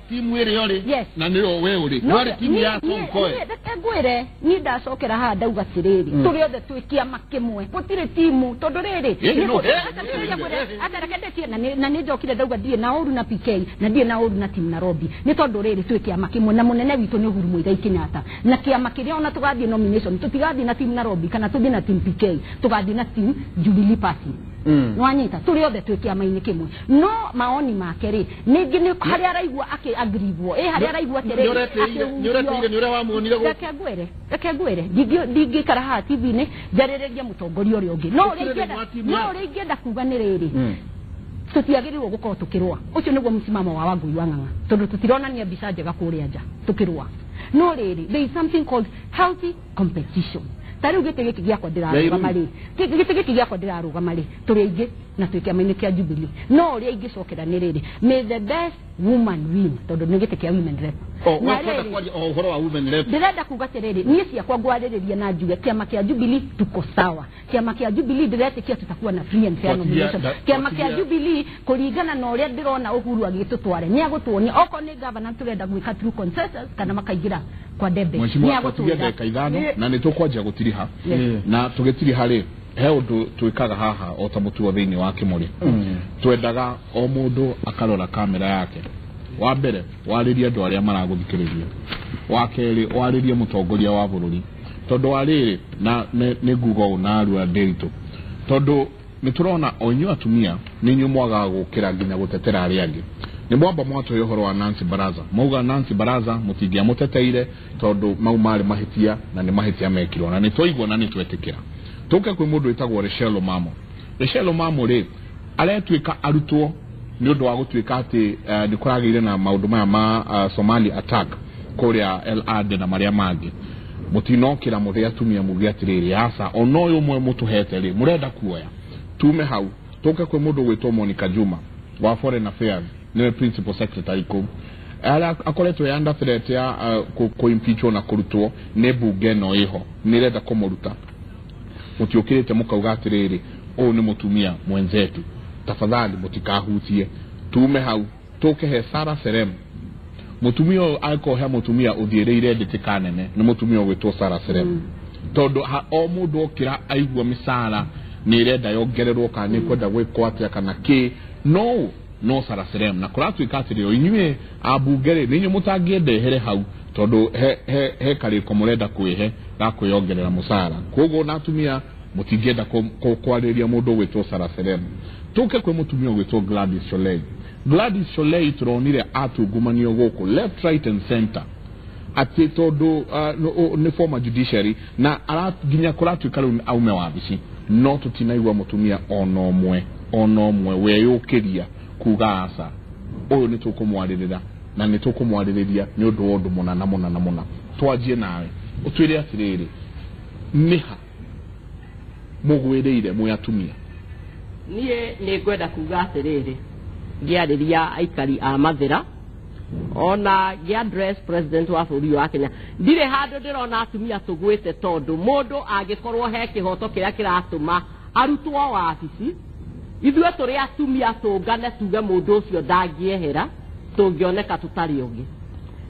timu ĩrĩa ũrĩ na nĩyo we ũrĩ no arĩ timu ya Sonkoe. Reke ngwĩre niĩ ndacokera haha ndauga atĩrĩrĩ tũrĩ othe twĩ kĩama kĩmwe gũtirĩ timu tondũ rĩrĩ reke ndĩkie na nĩ njokire ndauga ndirĩ na ũru na PK na ndirĩ na ũru na team Nairobi nĩ tondũ rĩrĩ twĩ kĩama kĩmwe na mũnene witũ nĩ Uhuru Muigai Kenyatta na kĩama kĩrĩa ona tũgathiĩ nomination tũtigathiĩ na team Nairobi kana tũthiĩ na team PK tũgathiĩ na team Jubilee Party. Nwanyita tũrĩ othe twĩ kĩama-inĩ kĩmwe no maoni make rĩ ningĩ nĩ harĩa araigua akĩ agrivwo harĩa araigua atĩrĩrĩ nĩ ũrĩa wamuonire reke ngwĩre ndingĩikara haha TV-inĩ njarĩrĩrie mũtongoria ũrĩa ũngĩ no ũrĩa ingĩenda kuga nĩ rĩrĩ tũtiagĩrĩirwo gũkorwo tũkĩrũa ũcio nĩguo msimamo wa Wangũi wa Ng'ang'a tondũ tũtironania mbica njega kũrĩa nja tũkĩrũa no rĩrĩ there is something called healthy competition. Ta rĩu gĩtĩ gĩkĩ gĩakwa ndĩrarũgama rĩ gĩtĩ gĩkĩ gĩakwa ndĩrarũgama rĩ tũrĩ aingĩ na twĩ kĩama-inĩ kĩa Jubilee no ũrĩa ingĩcokera nĩ rĩrĩ may the best woman win tondũ nĩ gĩtĩ kĩa women rep. Ndĩrenda kuga atĩrĩrĩ niĩ ciakwa ngwarĩrĩria na njuge kĩama kĩa Jubilee tuko sawa kĩama kĩa Jubilee ndĩretĩkia tutakuwa na free and fair nomination kĩama kĩa Jubilee kũringana na ũrĩa ndĩrona Uhuru agĩtũtware nĩ agũtuonia okorwo nĩ governor tũrenda gwĩka through consensus kana makaingĩra kwa debe nĩ agũtwĩra ndagĩka ithano na nĩ tũkwanjia gũtiriha na tũgĩtiriha rĩ he ũndũ twĩkaga haha o ta mũtugo thĩinĩ wa Kĩmũrĩ twendaga o mũndũ akarora kamera yake wa mbere warĩrie andũ arĩa maragũthikĩrĩria wa kerĩ warĩrie mũtongoria wa bũrũri tondũ wa rĩrĩ na nĩ nguga ũũ na arua ndĩritũ tondũ nĩ tũrona o inyuĩ atumia nĩ inyuĩ mwagaga gũkĩra nginya gũtetera arĩa angĩ nĩ mwamba mwatũhe ũhoro wa Nancy Baraza mauga Nancy Baraza mũtingĩamũteteire tondũ mau marĩ mahĩtia na nĩ mahĩtia mekirwo na nĩ twaigua na nĩ twetĩkĩra tũke kwĩ mũndũ wĩtagwo Rachel Omamo. Rachel Omamo rĩ aretuĩka arutwo nĩ ũndũ wa gũtuĩka atĩ nĩ kũragĩire na maũndũ maya ma Somali attack kũrĩa El Ade na marĩa mangĩ mũtinokĩra mũrĩ atumia muge atĩrĩrĩ aca ona ũyũ ũmwe mũtũhete rĩ mũrenda kuoya tume hau tũke kwĩ mũndũ gwĩtwo Monica Juma wa Foreign Affairs nĩwe principal secretary kũu akoretwo e under threat ya kũ-impeachwo na kũrutwo nĩ mbunge ĩno ĩho nĩ ĩrenda kũmũruta mũtiũkĩrĩte mũkauga atĩrĩrĩ ũyũ nĩ mũtumia mwenzetu tafadhali mũtikahutie tume hau tũke he Sarah Serem mũtumia ũyũ angĩkorwo he mũtumia ũthiĩrĩire ndĩtĩka nene nĩ mũtumia ũgwĩtwo Sarah Serem tondũ o mũndũ okĩra aigua mĩcara nĩ ĩrenda yongererwo kana nĩ kwenda gwĩkwo atĩa kana kĩ no Sarah Serem na kũratuĩka atĩrĩ o inyuĩ ambunge rĩ nĩ inyuĩ mũtangĩendehere hau tondũ he karĩko mũrenda kwĩhe ga kwĩyongerera mũcara koguo na atumia mũtingĩenda kwarĩria mũndũ ũgwĩtwo Sarah Serem tũke kwĩ mũtumia ũgwĩtwo Gladys Sholei. Gladys Sholei tũronire atungumanio gũkũ left right and center atĩ tondũ nĩ former judiciary na nginya kũratuĩka rĩu aume wabici no tũtinaigua mũtumia ona ũmwe weyũkĩria kuga aca ũyũ nĩ tũkũmwarĩrĩra na nĩ tũkũmwarĩrĩria nĩ ũndũ wa ũndũ mũna na mũna na mũna twanjie nawe ũtwĩre atĩrĩrĩ nĩha mũgwĩrĩire mwĩ atumia. Niĩ nĩ ngwenda kuga atĩrĩrĩ ngĩarĩria aikari a Mathĩra Ona ngĩ address president wa bũrũri wa Kenya, ndirĩ handũ ndĩrona atumia tũgwĩte, tondũ mũndũ angĩkorwo he kĩhoto kĩrĩa kĩratũma arutwo wabici, ithuĩ tũrĩ atumia tũngane tuge mũndũ ũcio ndangĩehera, tũngĩoneka tũtarĩ ũngĩ.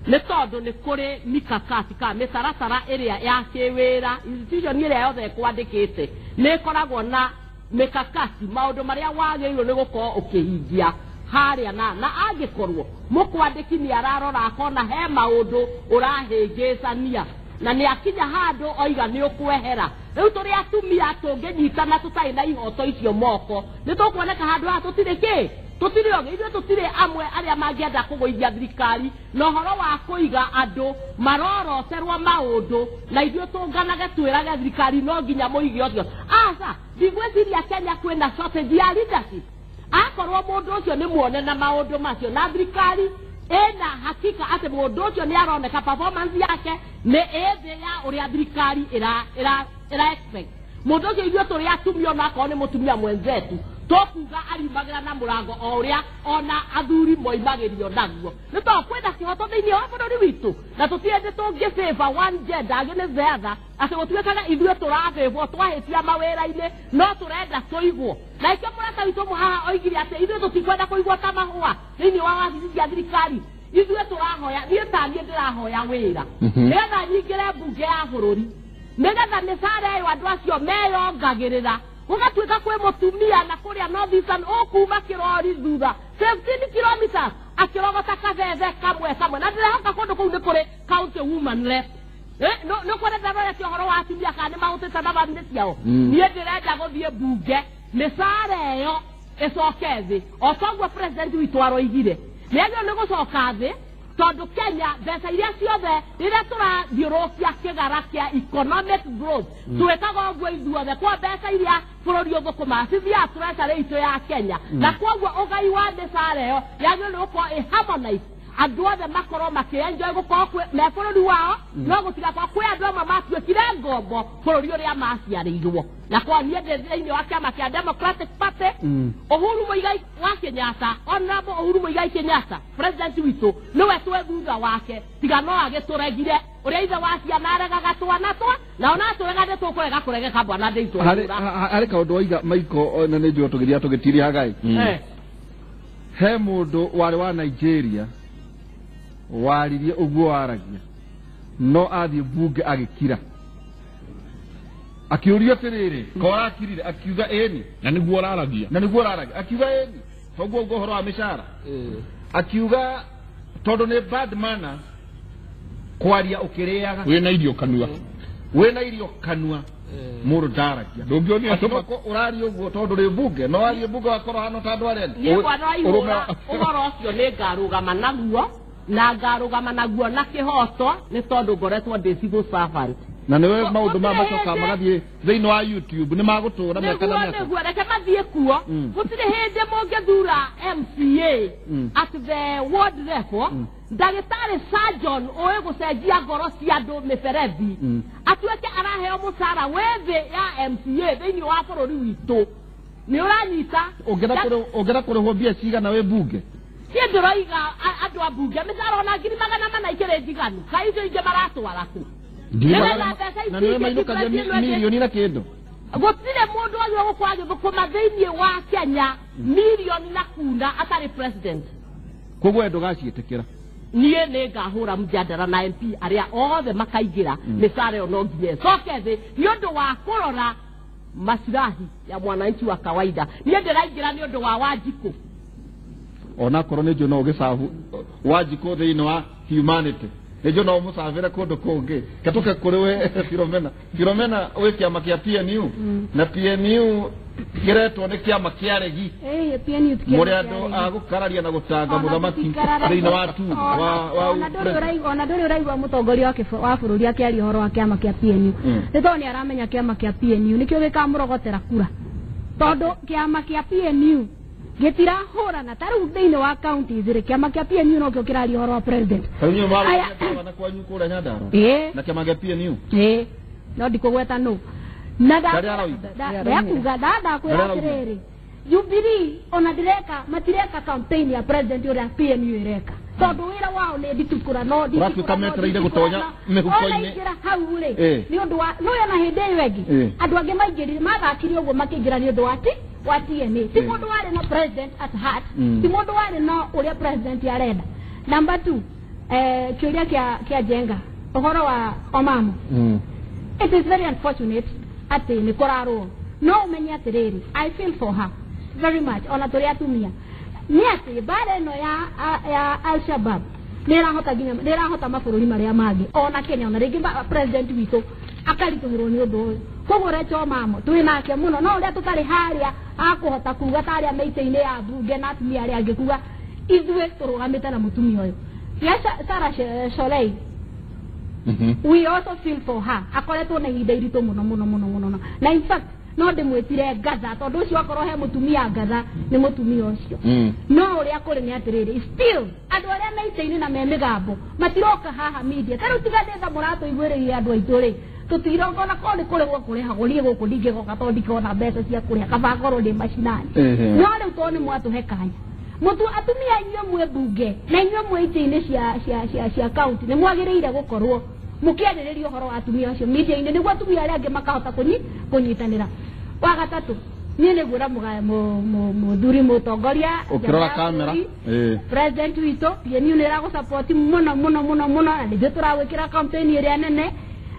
Nĩ tondũ nĩ kũrĩ mikakati kana mĩtaratara ĩrĩa ya kĩwĩra, institution ĩrĩa yothe ĩkwandĩkĩte nĩ ĩkoragwo na mikakati, maũndũ marĩa wagĩrĩirwo nĩ gũkorwo ũkĩhingia harĩa na angĩkorwo mũkwandĩki nĩ ararora akona he maũndũ ũrahĩngĩcania na nĩ akinya handũ oiga nĩ ũkwehera. Rĩu tũrĩ atumia tũngĩnyitana tũtarĩ na ihoto icio moko, nĩ tũkuoneka handũ haha tũtirĩ kĩ, tũtirĩ ogĩ. Ithuĩ tũtirĩ amwe arĩa mangĩenda kũgũithia thirikari na ũhoro wa kũiga andũ maroroterwo maũndũ, na ithuĩ tũnganage twĩrage thirikari no nginya mũige ũcio. Aca, ndigwĩciria Kenya kwĩna shortage ya leadership. Akorwo mũndũ ũcio nĩ muone na maũndũ macio na thirikari ĩna hakika atĩ mũndũ ũcio nĩ aroneka performance yake nĩ ĩ thĩ ya ũrĩa thirikari ĩra expect, mũndũ ũcio ithuĩ tũrĩ atumia, onakorwo nĩ mũtumia mwenzetu, tũkuga ariumagĩra na mũrango o ũrĩa ona athuri moimagĩrio naguo, nĩ tondũ kwĩna kĩhoto thĩinĩ wa bũrũri witũ, na tũtirĩ hĩndĩ tũngĩ favor one gender against the other, atĩ gũtuĩkaga ithuĩ tũrabĩbwo twahĩtia mawĩra-inĩ no tũrenda tũigwo. Na ikĩo mũrata witũ haha oigire atĩ ithuĩ tũtikwenda kũigwo ta mahũa thĩinĩ wa wabici cia thirikari. Ithuĩ tũrahoya, niĩ ta niĩ ndĩrahoya wĩra nĩgetha nyingĩre mbunge ya bũrũri, nĩgetha mĩcara ĩyo andũ acio meyongagĩrĩra, gũgatuĩka kwĩ mũtumia na kũrĩa North Eastern ũkuma kĩrori thutha 15 kilometers akĩrogota kabebe kamwe kamwe, na ndĩrehoka kũndũ kũu nĩ kũrĩ county woman rep. Nĩ kũrĩ ndarorete ũhoro wa atumia kana nĩ mahũtĩte na bamĩrĩ ciao. Niĩ ndĩrenda gũthiĩ mbunge mĩcara ĩyo ĩcoke thĩ o toguo president witũ aroigire, nĩ agĩrĩirwo nĩ gũcoka thĩ, tondũ Kenya mbeca iria ciothe rĩrĩa tũrathiũrũrũkia kĩgara kĩa economic growth twĩkaga ũguo ithuothe, kwa mbeca iria bũrũri ũthũkũmaga cithiaga treasury itũ ya Kenya, na koguo ũgai wa mĩcara ĩyo yagĩrĩirwo nĩ gũkorwo ĩ harmonized, andũ othe makorwo makĩenjoy gũkorwo me bũrũri wao, no gũtigakorwo kwĩ andũ amwe matuĩkire ngombo bũrũri ũrĩa maciarĩirwo. Na kwa niĩ ndĩ thĩinĩ wa kĩama kĩa Democratic Party, Uhuru Muigai wa Kenyatta, Honorable Uhuru Muigai Kenyatta, president witũ, nĩwe twĩ thutha wake, tiga no agĩtũregire ũrĩa ithe wa ciana aregaga twana twa, na ona atũrega nĩ tũkũrega kũregeka bwana ndĩitũ. Harĩ kaũndũ waiga Maiko, na nĩ njũĩ tũgĩthiaga tũgĩtirihaga ĩ, he mũndũ warĩ wa Nigeria waririe ũguo waragia, no athiĩ mbunge agĩkira, akiũrio atĩrĩrĩ, ko arakirire, akiuga ĩni, na nĩguo ũraragia, na nĩguo ũraragia, akiuga ĩni, toguo ũguo ũhoro wa mĩcara, akiuga tondũ nĩ bad manner kwaria ũkĩrĩaga wĩna irio kanua, wĩna irio kanua, mũndũ ndaragia. Ndũngĩonia atĩ ũraria ũguo tondũ rĩ mbunge, no warie mbunge wakorwo hano ta andũ arĩa niĩ bwana Waihũra ũhoro ũcio nĩ ngarũgama naguo, na ngarũgama naguo na kĩhoto, nĩ tondũ ngoretwo ndĩ civil servant. Na nĩwe maũndũ maya macokaga magathiĩ thĩinĩ wa YouTube nĩ magũtũra mĩaka na mĩaka. Nĩguo reke mathiĩ kuo, gũtirĩ hĩndĩ mũngĩthura MCA at the ward level, ndagĩtarĩ surgeon ũĩ gũcenjia ngoro cia andũ mĩberethi atuĩke araheo mũcara wĩ thĩ ya MCA thĩinĩ wa bũrũri witũ. Nĩ ũranyita? Ũngĩenda kũrĩhwo mbia cigana wĩ mbunge? Niĩ ndĩroiga andũ a mbunge mĩcara ona 400 ikĩrĩ njiganu, kaĩ icio ingĩ maratwara kũ? Na nĩwe mainũkagia mirioni na kĩndũ. Gũtirĩ mũndũ wagĩrĩirwo gũkorwo agĩthũkũma thĩinĩ wa Kenya mirioni na kuna atarĩ president. Koguo we ndũgaciĩtĩkĩra? Niĩ nĩ ngahũra mjadara na MP arĩa othe makaingĩra mĩcara ĩyo no nginya ĩcoke thĩ nĩ ũndũ wa kũrora maslahi ya mwananchi wa kawaida. Niĩ ndĩraingĩra nĩ ũndũ wa Wanjikũ, onakorwo nĩ njũĩ no ũgĩcabu Wanjikũ thĩinĩ wa humanity, nĩ njũĩ no ũmũcabĩre kũndũ kũngĩ. Ketũke kũrĩ we Philomena. Philomena wĩ kĩama kĩa PNU, na PNU kĩretwo nĩ kĩama kĩa regi, mũrĩ andũ a gũkararia na gũtanga mũthamaki thĩinĩ wa tu wa ona ndũrĩ ũraigua mũtongoria wa bũrũri akĩaria ũhoro wa kĩama kĩa PNU, nĩ tondũ nĩ aramenya kĩama kĩa PNU nĩkĩo gĩkamũrogotera kura, tondũ kĩama kĩa PNU gĩtirahũrana ta rĩu thĩinĩ wa counties rĩ, kĩama kĩa PNU nokĩo kĩraria ũhoro wa president. Rĩu inyuĩ mwarĩ kwanyu kũrĩa Nyandarua na kĩama kĩa PNU? Ĩĩ, no ndikũgweta nũ. Na ndakuga ndakwĩra atĩrĩrĩ, Jubilee ona ndireka matireka campaign ya president ũrĩa PNU ĩreka. Tondũ wĩra wao nĩ nditukũra no Ũratuĩka metereire gũtonya mĩhuko-inĩ. Ona hau rĩ nĩ ũndũ wa no ona hĩndĩ ĩyo ĩngĩ andũ angĩ maingĩrire mathakire ũguo makĩingĩra nĩ ũndũ wa TNA. Ti mũndũ warĩ na president at heart, ti mũndũ warĩ na ũrĩa president arenda. Number 2, kĩũria kĩa Njenga ũhoro wa Omamo. It is very unfortunate atĩ nĩ kũrarwo. No ũmenye atĩrĩrĩ, I feel for her very much ona tũrĩ atumia. Nĩ atĩ mbara ĩno ya Al-Shabaab nĩ ĩrahota nginya nĩ ĩrahota mabũrũri marĩa mangĩ ona Kenya, ona rĩngĩ president witũ akaritũhĩrwo nĩ ũndũ ũyũ. Koguo Rachel Omamo twĩ nake mũno, no ũrĩa tũtarĩ harĩa akũhota kuga ta arĩa meitĩ-inĩ ya mbunge na atumia arĩa angĩ kuga ithuĩ tũrũgamĩte na mũtumia ũyũ. Ya Sarah Shollei, we also feel for her. Akoretwo na ihinda iritũ mũno mũno mũno mũno, na in fact no ndĩmwĩtire ngatha tondũ ũcio akorwo he mũtumia ngatha nĩ mũtumia ũcio. No ũrĩa kũrĩ nĩ atĩrĩrĩ, still andũ arĩa me itĩ-inĩ na me mĩgambo matiroka haha media. Ta rĩu tiga ndĩtha mũratũiguĩrĩire andũ aitũ rĩ, tũtirongona korwo nĩ kũrĩhwo kũrĩhagwo niĩ gũkũ ndingĩgoka tondũ ndikona mbeca cia kũrĩha, kaba ngorwo ndĩ macinani. No rĩu tondũ nĩ mwatũhe kanya mũtu atumia inyuĩ mwĩ mbunge na inyuĩ mwĩ itĩ-inĩ cia county nĩ mwagĩrĩire gũkorwo mũkĩarĩrĩria ũhoro wa atumia acio media-inĩ nĩguo atumia arĩa angĩ makahota kũnyitanĩra. Wa gatatũ, niĩ nĩ ngwĩra mũthuri mũtongoria ũkĩrora kamera president witũ PNU nĩ ĩragũsupport mũno mũno mũno mũno, na nĩthuĩ tũragwĩkĩra campaign ĩrĩa nene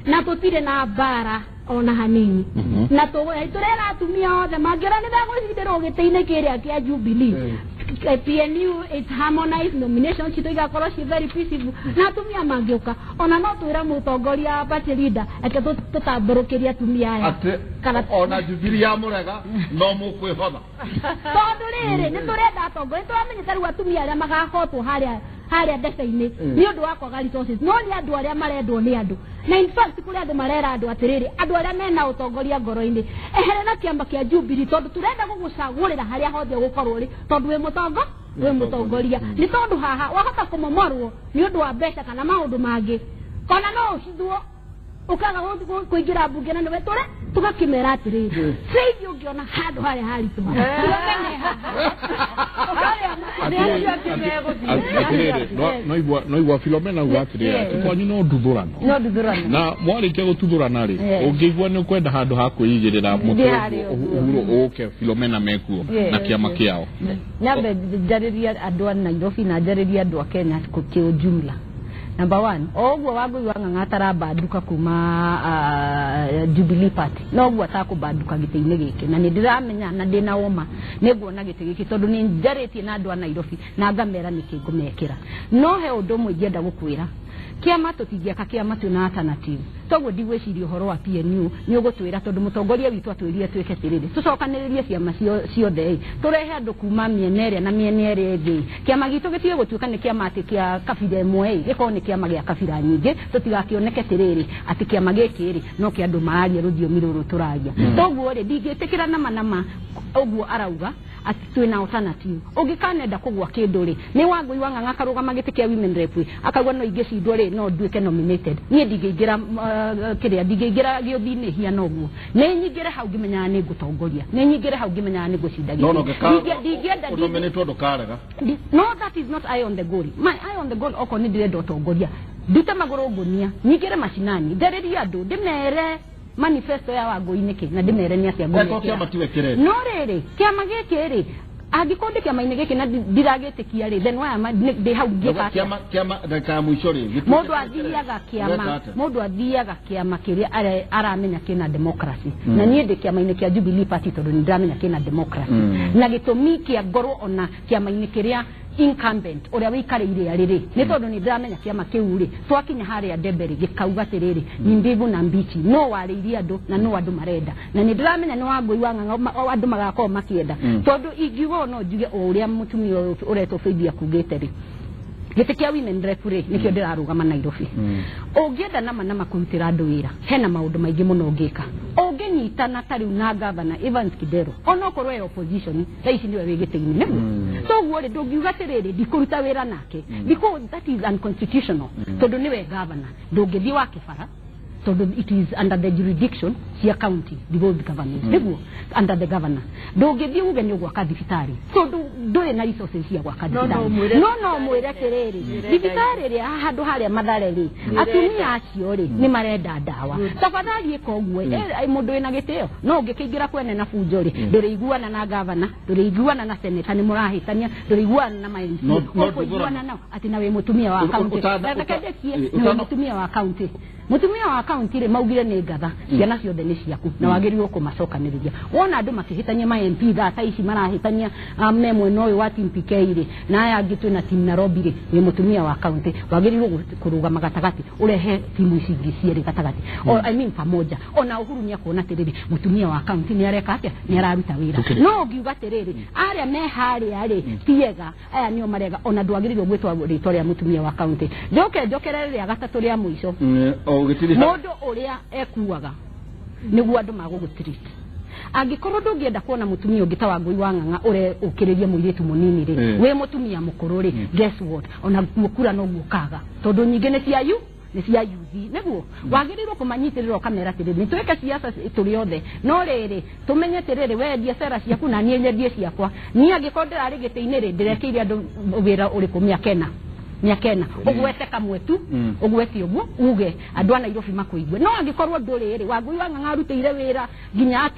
na tũtirĩ na mbara ona hanini. Na tũrera atumia othe mangĩona nĩ megũcindĩrwo gĩtĩ-inĩ kĩrĩa kĩa Jubilee. PNU is harmonized nomination citũ igakorwo ci very peaceful na atumia mangĩũka ona no twĩre mũtongoria party leader eke tũtambũrũkĩrie atumia aya atĩ ona Jubilee ya mũrega no mũkwĩhotha. Tondũ rĩrĩ nĩ tũrenda atongoria, tũramenyete rĩu atumia arĩa magahotwo harĩa ndece-inĩ nĩ ũndũ wa kwaga resources, no nĩ andũ arĩa marendwo nĩ andũ. Na in fact kũrĩ andũ marera andũ atĩrĩrĩ, andũ arĩa mena ũtongoria ngoro-inĩ eherera kĩama kĩa Jubilee tondũ tũrenda gũgũcagũrĩra harĩa hothe ũgũkorwo rĩ, tondũ wĩ mũtongoria. Nĩ tondũ haha wahota kũmomorwo nĩ ũndũ wa mbeca kana maũndũ mangĩ, ona no ũcithwo ũkaga kũingĩra mbunge na nĩwe tũre tũgakĩmera atĩrĩrĩ saithi ũngĩona handũ harĩa haritũha. Atĩrĩrĩ, no igua Philomena uga atĩrĩrĩ atĩ kwanyu no nduthũrano na mwarĩkia gũtuthũrana rĩ, ũngĩigua nĩ ũkwenda handũ ha kwĩigĩrĩra mũtwe ũhuro ũke Philomena mekuo na kĩama kĩao. Nyambe njarĩrie andũ a Nairobi na njarĩrie andũ a Kenya kĩũjumla. Number 1, oguo Wangũi wa Ng'ang'a atarabanduka kuma Jubilee Party noguo atakũbanduka gĩtĩ-inĩ gĩkĩ, na nĩ ndĩramenya na ndĩna woma nĩ nguona gĩtĩ gĩkĩ tondũ nĩ njarĩtie na andũ a Nairobi na ngamera nĩkĩ ngũmekĩra. No he ũndũ ũmwe ingĩenda gũkwĩra, kĩama tũtingĩaka kĩama twĩna alternative. Toguo ndigwĩciria ũhoro wa PNU nĩ ũgũtwĩra tondũ mũtongoria witũ atwĩrire twĩke atĩrĩrĩ, tũcokanĩrĩrie ciama ciothe ĩ, tũrehe andũ kuma mĩena ĩrĩa na mĩena ĩrĩa ĩngĩ. Kĩama gitũ gĩtige gũtuĩka nĩ kĩama atĩ kĩa kabira ĩmwe ĩ, gĩkorwo nĩ kĩama gĩa kabira nyingĩ, tũtigakĩoneke atĩrĩrĩ atĩ kĩama gĩkĩ rĩ no kĩa andũ mararia rũthiomi rũrũ tũraria. Toguo rĩ ndingĩtĩkĩra nama nama ũguo arauga atĩ twĩna alternative. Ũngĩkanenda kũgwa kĩndũ rĩ, nĩ Wangũi wa Ng'ang'a akarũgama gĩtĩ kĩa women rep akauga no ingĩcindwo rĩ no nduĩke nominated. Niĩ ndingĩingĩra kĩrĩa ndingĩingĩra gĩũthi-inĩ hiana ũguo, nĩ nyingĩre hau ngĩmenyaga nĩ ngũtongoria, nĩ nyingĩre hau ngĩmenyaga nĩ ngũcinda gĩtĩ. Ndingĩenda ũnominĩtwo ndũkarega. No, that is not eye on the goal. My eye on the goal okorwo nĩ ndĩrenda ũtongoria, ndute magũrũ ngũnia, nyingĩre macinani, njarĩrie andũ, ndĩmere manifesto ya Wangũi nĩkĩ na ndĩmere nĩ atĩa ngũmekĩra. No rĩrĩ kĩama gĩkĩ rĩ, angĩkorwo ndĩ kĩama-inĩ gĩkĩ na ndiragĩtĩkia rĩ, then why am I ndĩ hau ngĩka atĩa? Kĩama ndagĩka ya mũico rĩ, mũndũ athiaga kĩama kĩrĩa aramenya kĩna democracy. Na niĩ ndĩ kĩama-inĩ kĩa Jubilee Party tondũ nĩ ndĩramenya kĩna democracy. Na gĩtũmi kĩa ngorwo ona kĩama-inĩ kĩrĩa incumbent ũrĩa wĩikarĩire arĩ rĩ, nĩ tondũ nĩ ndĩramenya kĩama kĩu rĩ, twakinya harĩa ndembe rĩ gĩkauga atĩrĩrĩ ni mbivu na mbichi, no warĩirie andũ na no andũ marenda, na nĩ ndĩramenya nĩ Wangũi wa Ng'ang'a andũ magakorwo makĩenda. Tondũ ingiuga no njuge o ũrĩa mũtumia ũyũ ũretwo Faith akugĩte rĩ, gĩtĩ kĩa women rep rĩ nĩkĩo ndĩrarũgama Nairobi. Ũngĩenda nama nama kũrutĩra andũ wĩra, hena maũndũ maingĩ mũno ũngĩka. Ũngĩnyitana ta rĩu na governor Evans Kidero, onokorwo e opposition thaa ici nĩwe wĩ gĩtĩ-inĩ nĩguo. Toguo rĩ ndũngiuga atĩrĩrĩ ndikũruta wĩra nake, because that is unconstitutional, tondũ nĩwe governor, ndũngĩthiĩ wake bara tondũ it is under the jurisdiction cia county devolved government nĩguo under the governor. Ndũngĩthiĩ uge nĩ ũgwaka thibitarĩ tondũ ndũrĩ na resources cia gwaka No, no, thibitarĩ. mwĩre No no mwĩre atĩrĩrĩ, thibitarĩ ĩrĩa handũ harĩa Mathare rĩ, atumia acio rĩ nĩ marenda ndawa, tafadhali ĩka ũguo. Mũndũ wĩna gĩtĩo no ũngĩkĩingĩra kwene na bunjo rĩ, ndũrĩiguana na gavana, ndũrĩiguana na seneta, nĩ mũrahĩtania, ndũrĩiguana na ma MC, No- no ũkũiguana nao atĩ na wĩ mũtumia wa kaunti. Reke ndĩkie, nĩ wĩ mũtumia wa kaunti. Mũtumia wa kaunti rĩ, maugire nĩ ngatha, ciana ciothe nĩ ciaku na wagĩrĩirwo kũmacokanĩrĩria. Wona andũ makĩhĩtania, ma MP thaa ta ici marahĩtania, me mwena ũyũ wa team PK rĩ, na aya angĩ twĩna team Nairobi rĩ, wĩ mũtumia wa kaunti wagĩrĩirwo kũrũgama gatagatĩ, ũrehe timu ici ingĩ cierĩ gatagatĩ, o, I mean pamoja. Ona Uhuru nĩ akuona atĩrĩrĩ, mũtumia wa kaunti nĩ areka atĩa, nĩ araruta wĩra. No ũngiuga atĩrĩrĩ, arĩa me harĩa rĩ tiega, aya nĩo marega, ona ndwagĩrĩirwo gwĩtwa rĩtwa rĩa mũtumia wa kaunti. Njoke njokerere rĩa gatatũ rĩa mũico. O ũgĩtiriha. Mũndũ ũrĩa ekuaga nĩguo andũ magũgũtreat. Angĩkorwo ndũngĩenda kuona mũtumia ũngĩ ta Wangũi wa Ng'ang'a ũre ũkĩrĩrie mũirĩtu mũnini rĩ, wĩ mũtumia mũkũrũ rĩ, guess what, ona kuo kura noguo ũkaga, tondũ nyingĩ nĩ cia yu nĩ cia yuthi. Nĩguo wagĩrĩirwo kũmanyitĩrĩra, ũkamera atĩrĩrĩ, nĩ twĩke siasa tũrĩ othe, no rĩrĩ tũmenye atĩrĩrĩ, wendie cera ciaku na niĩ nyendie ciakwa. Niĩ angĩkorwo ndĩrarĩ gĩtĩ-inĩ rĩ, ndĩrekĩire andũ wĩra ũrĩkũ mĩaka ĩna, ũgwete kamwe tu, ũgwete ũguo uge andũ a Nairobi makũigue. No angĩkorwo ndũrĩ rĩ, Wangũi wa Ng'ang'a arutĩire wĩra nginya.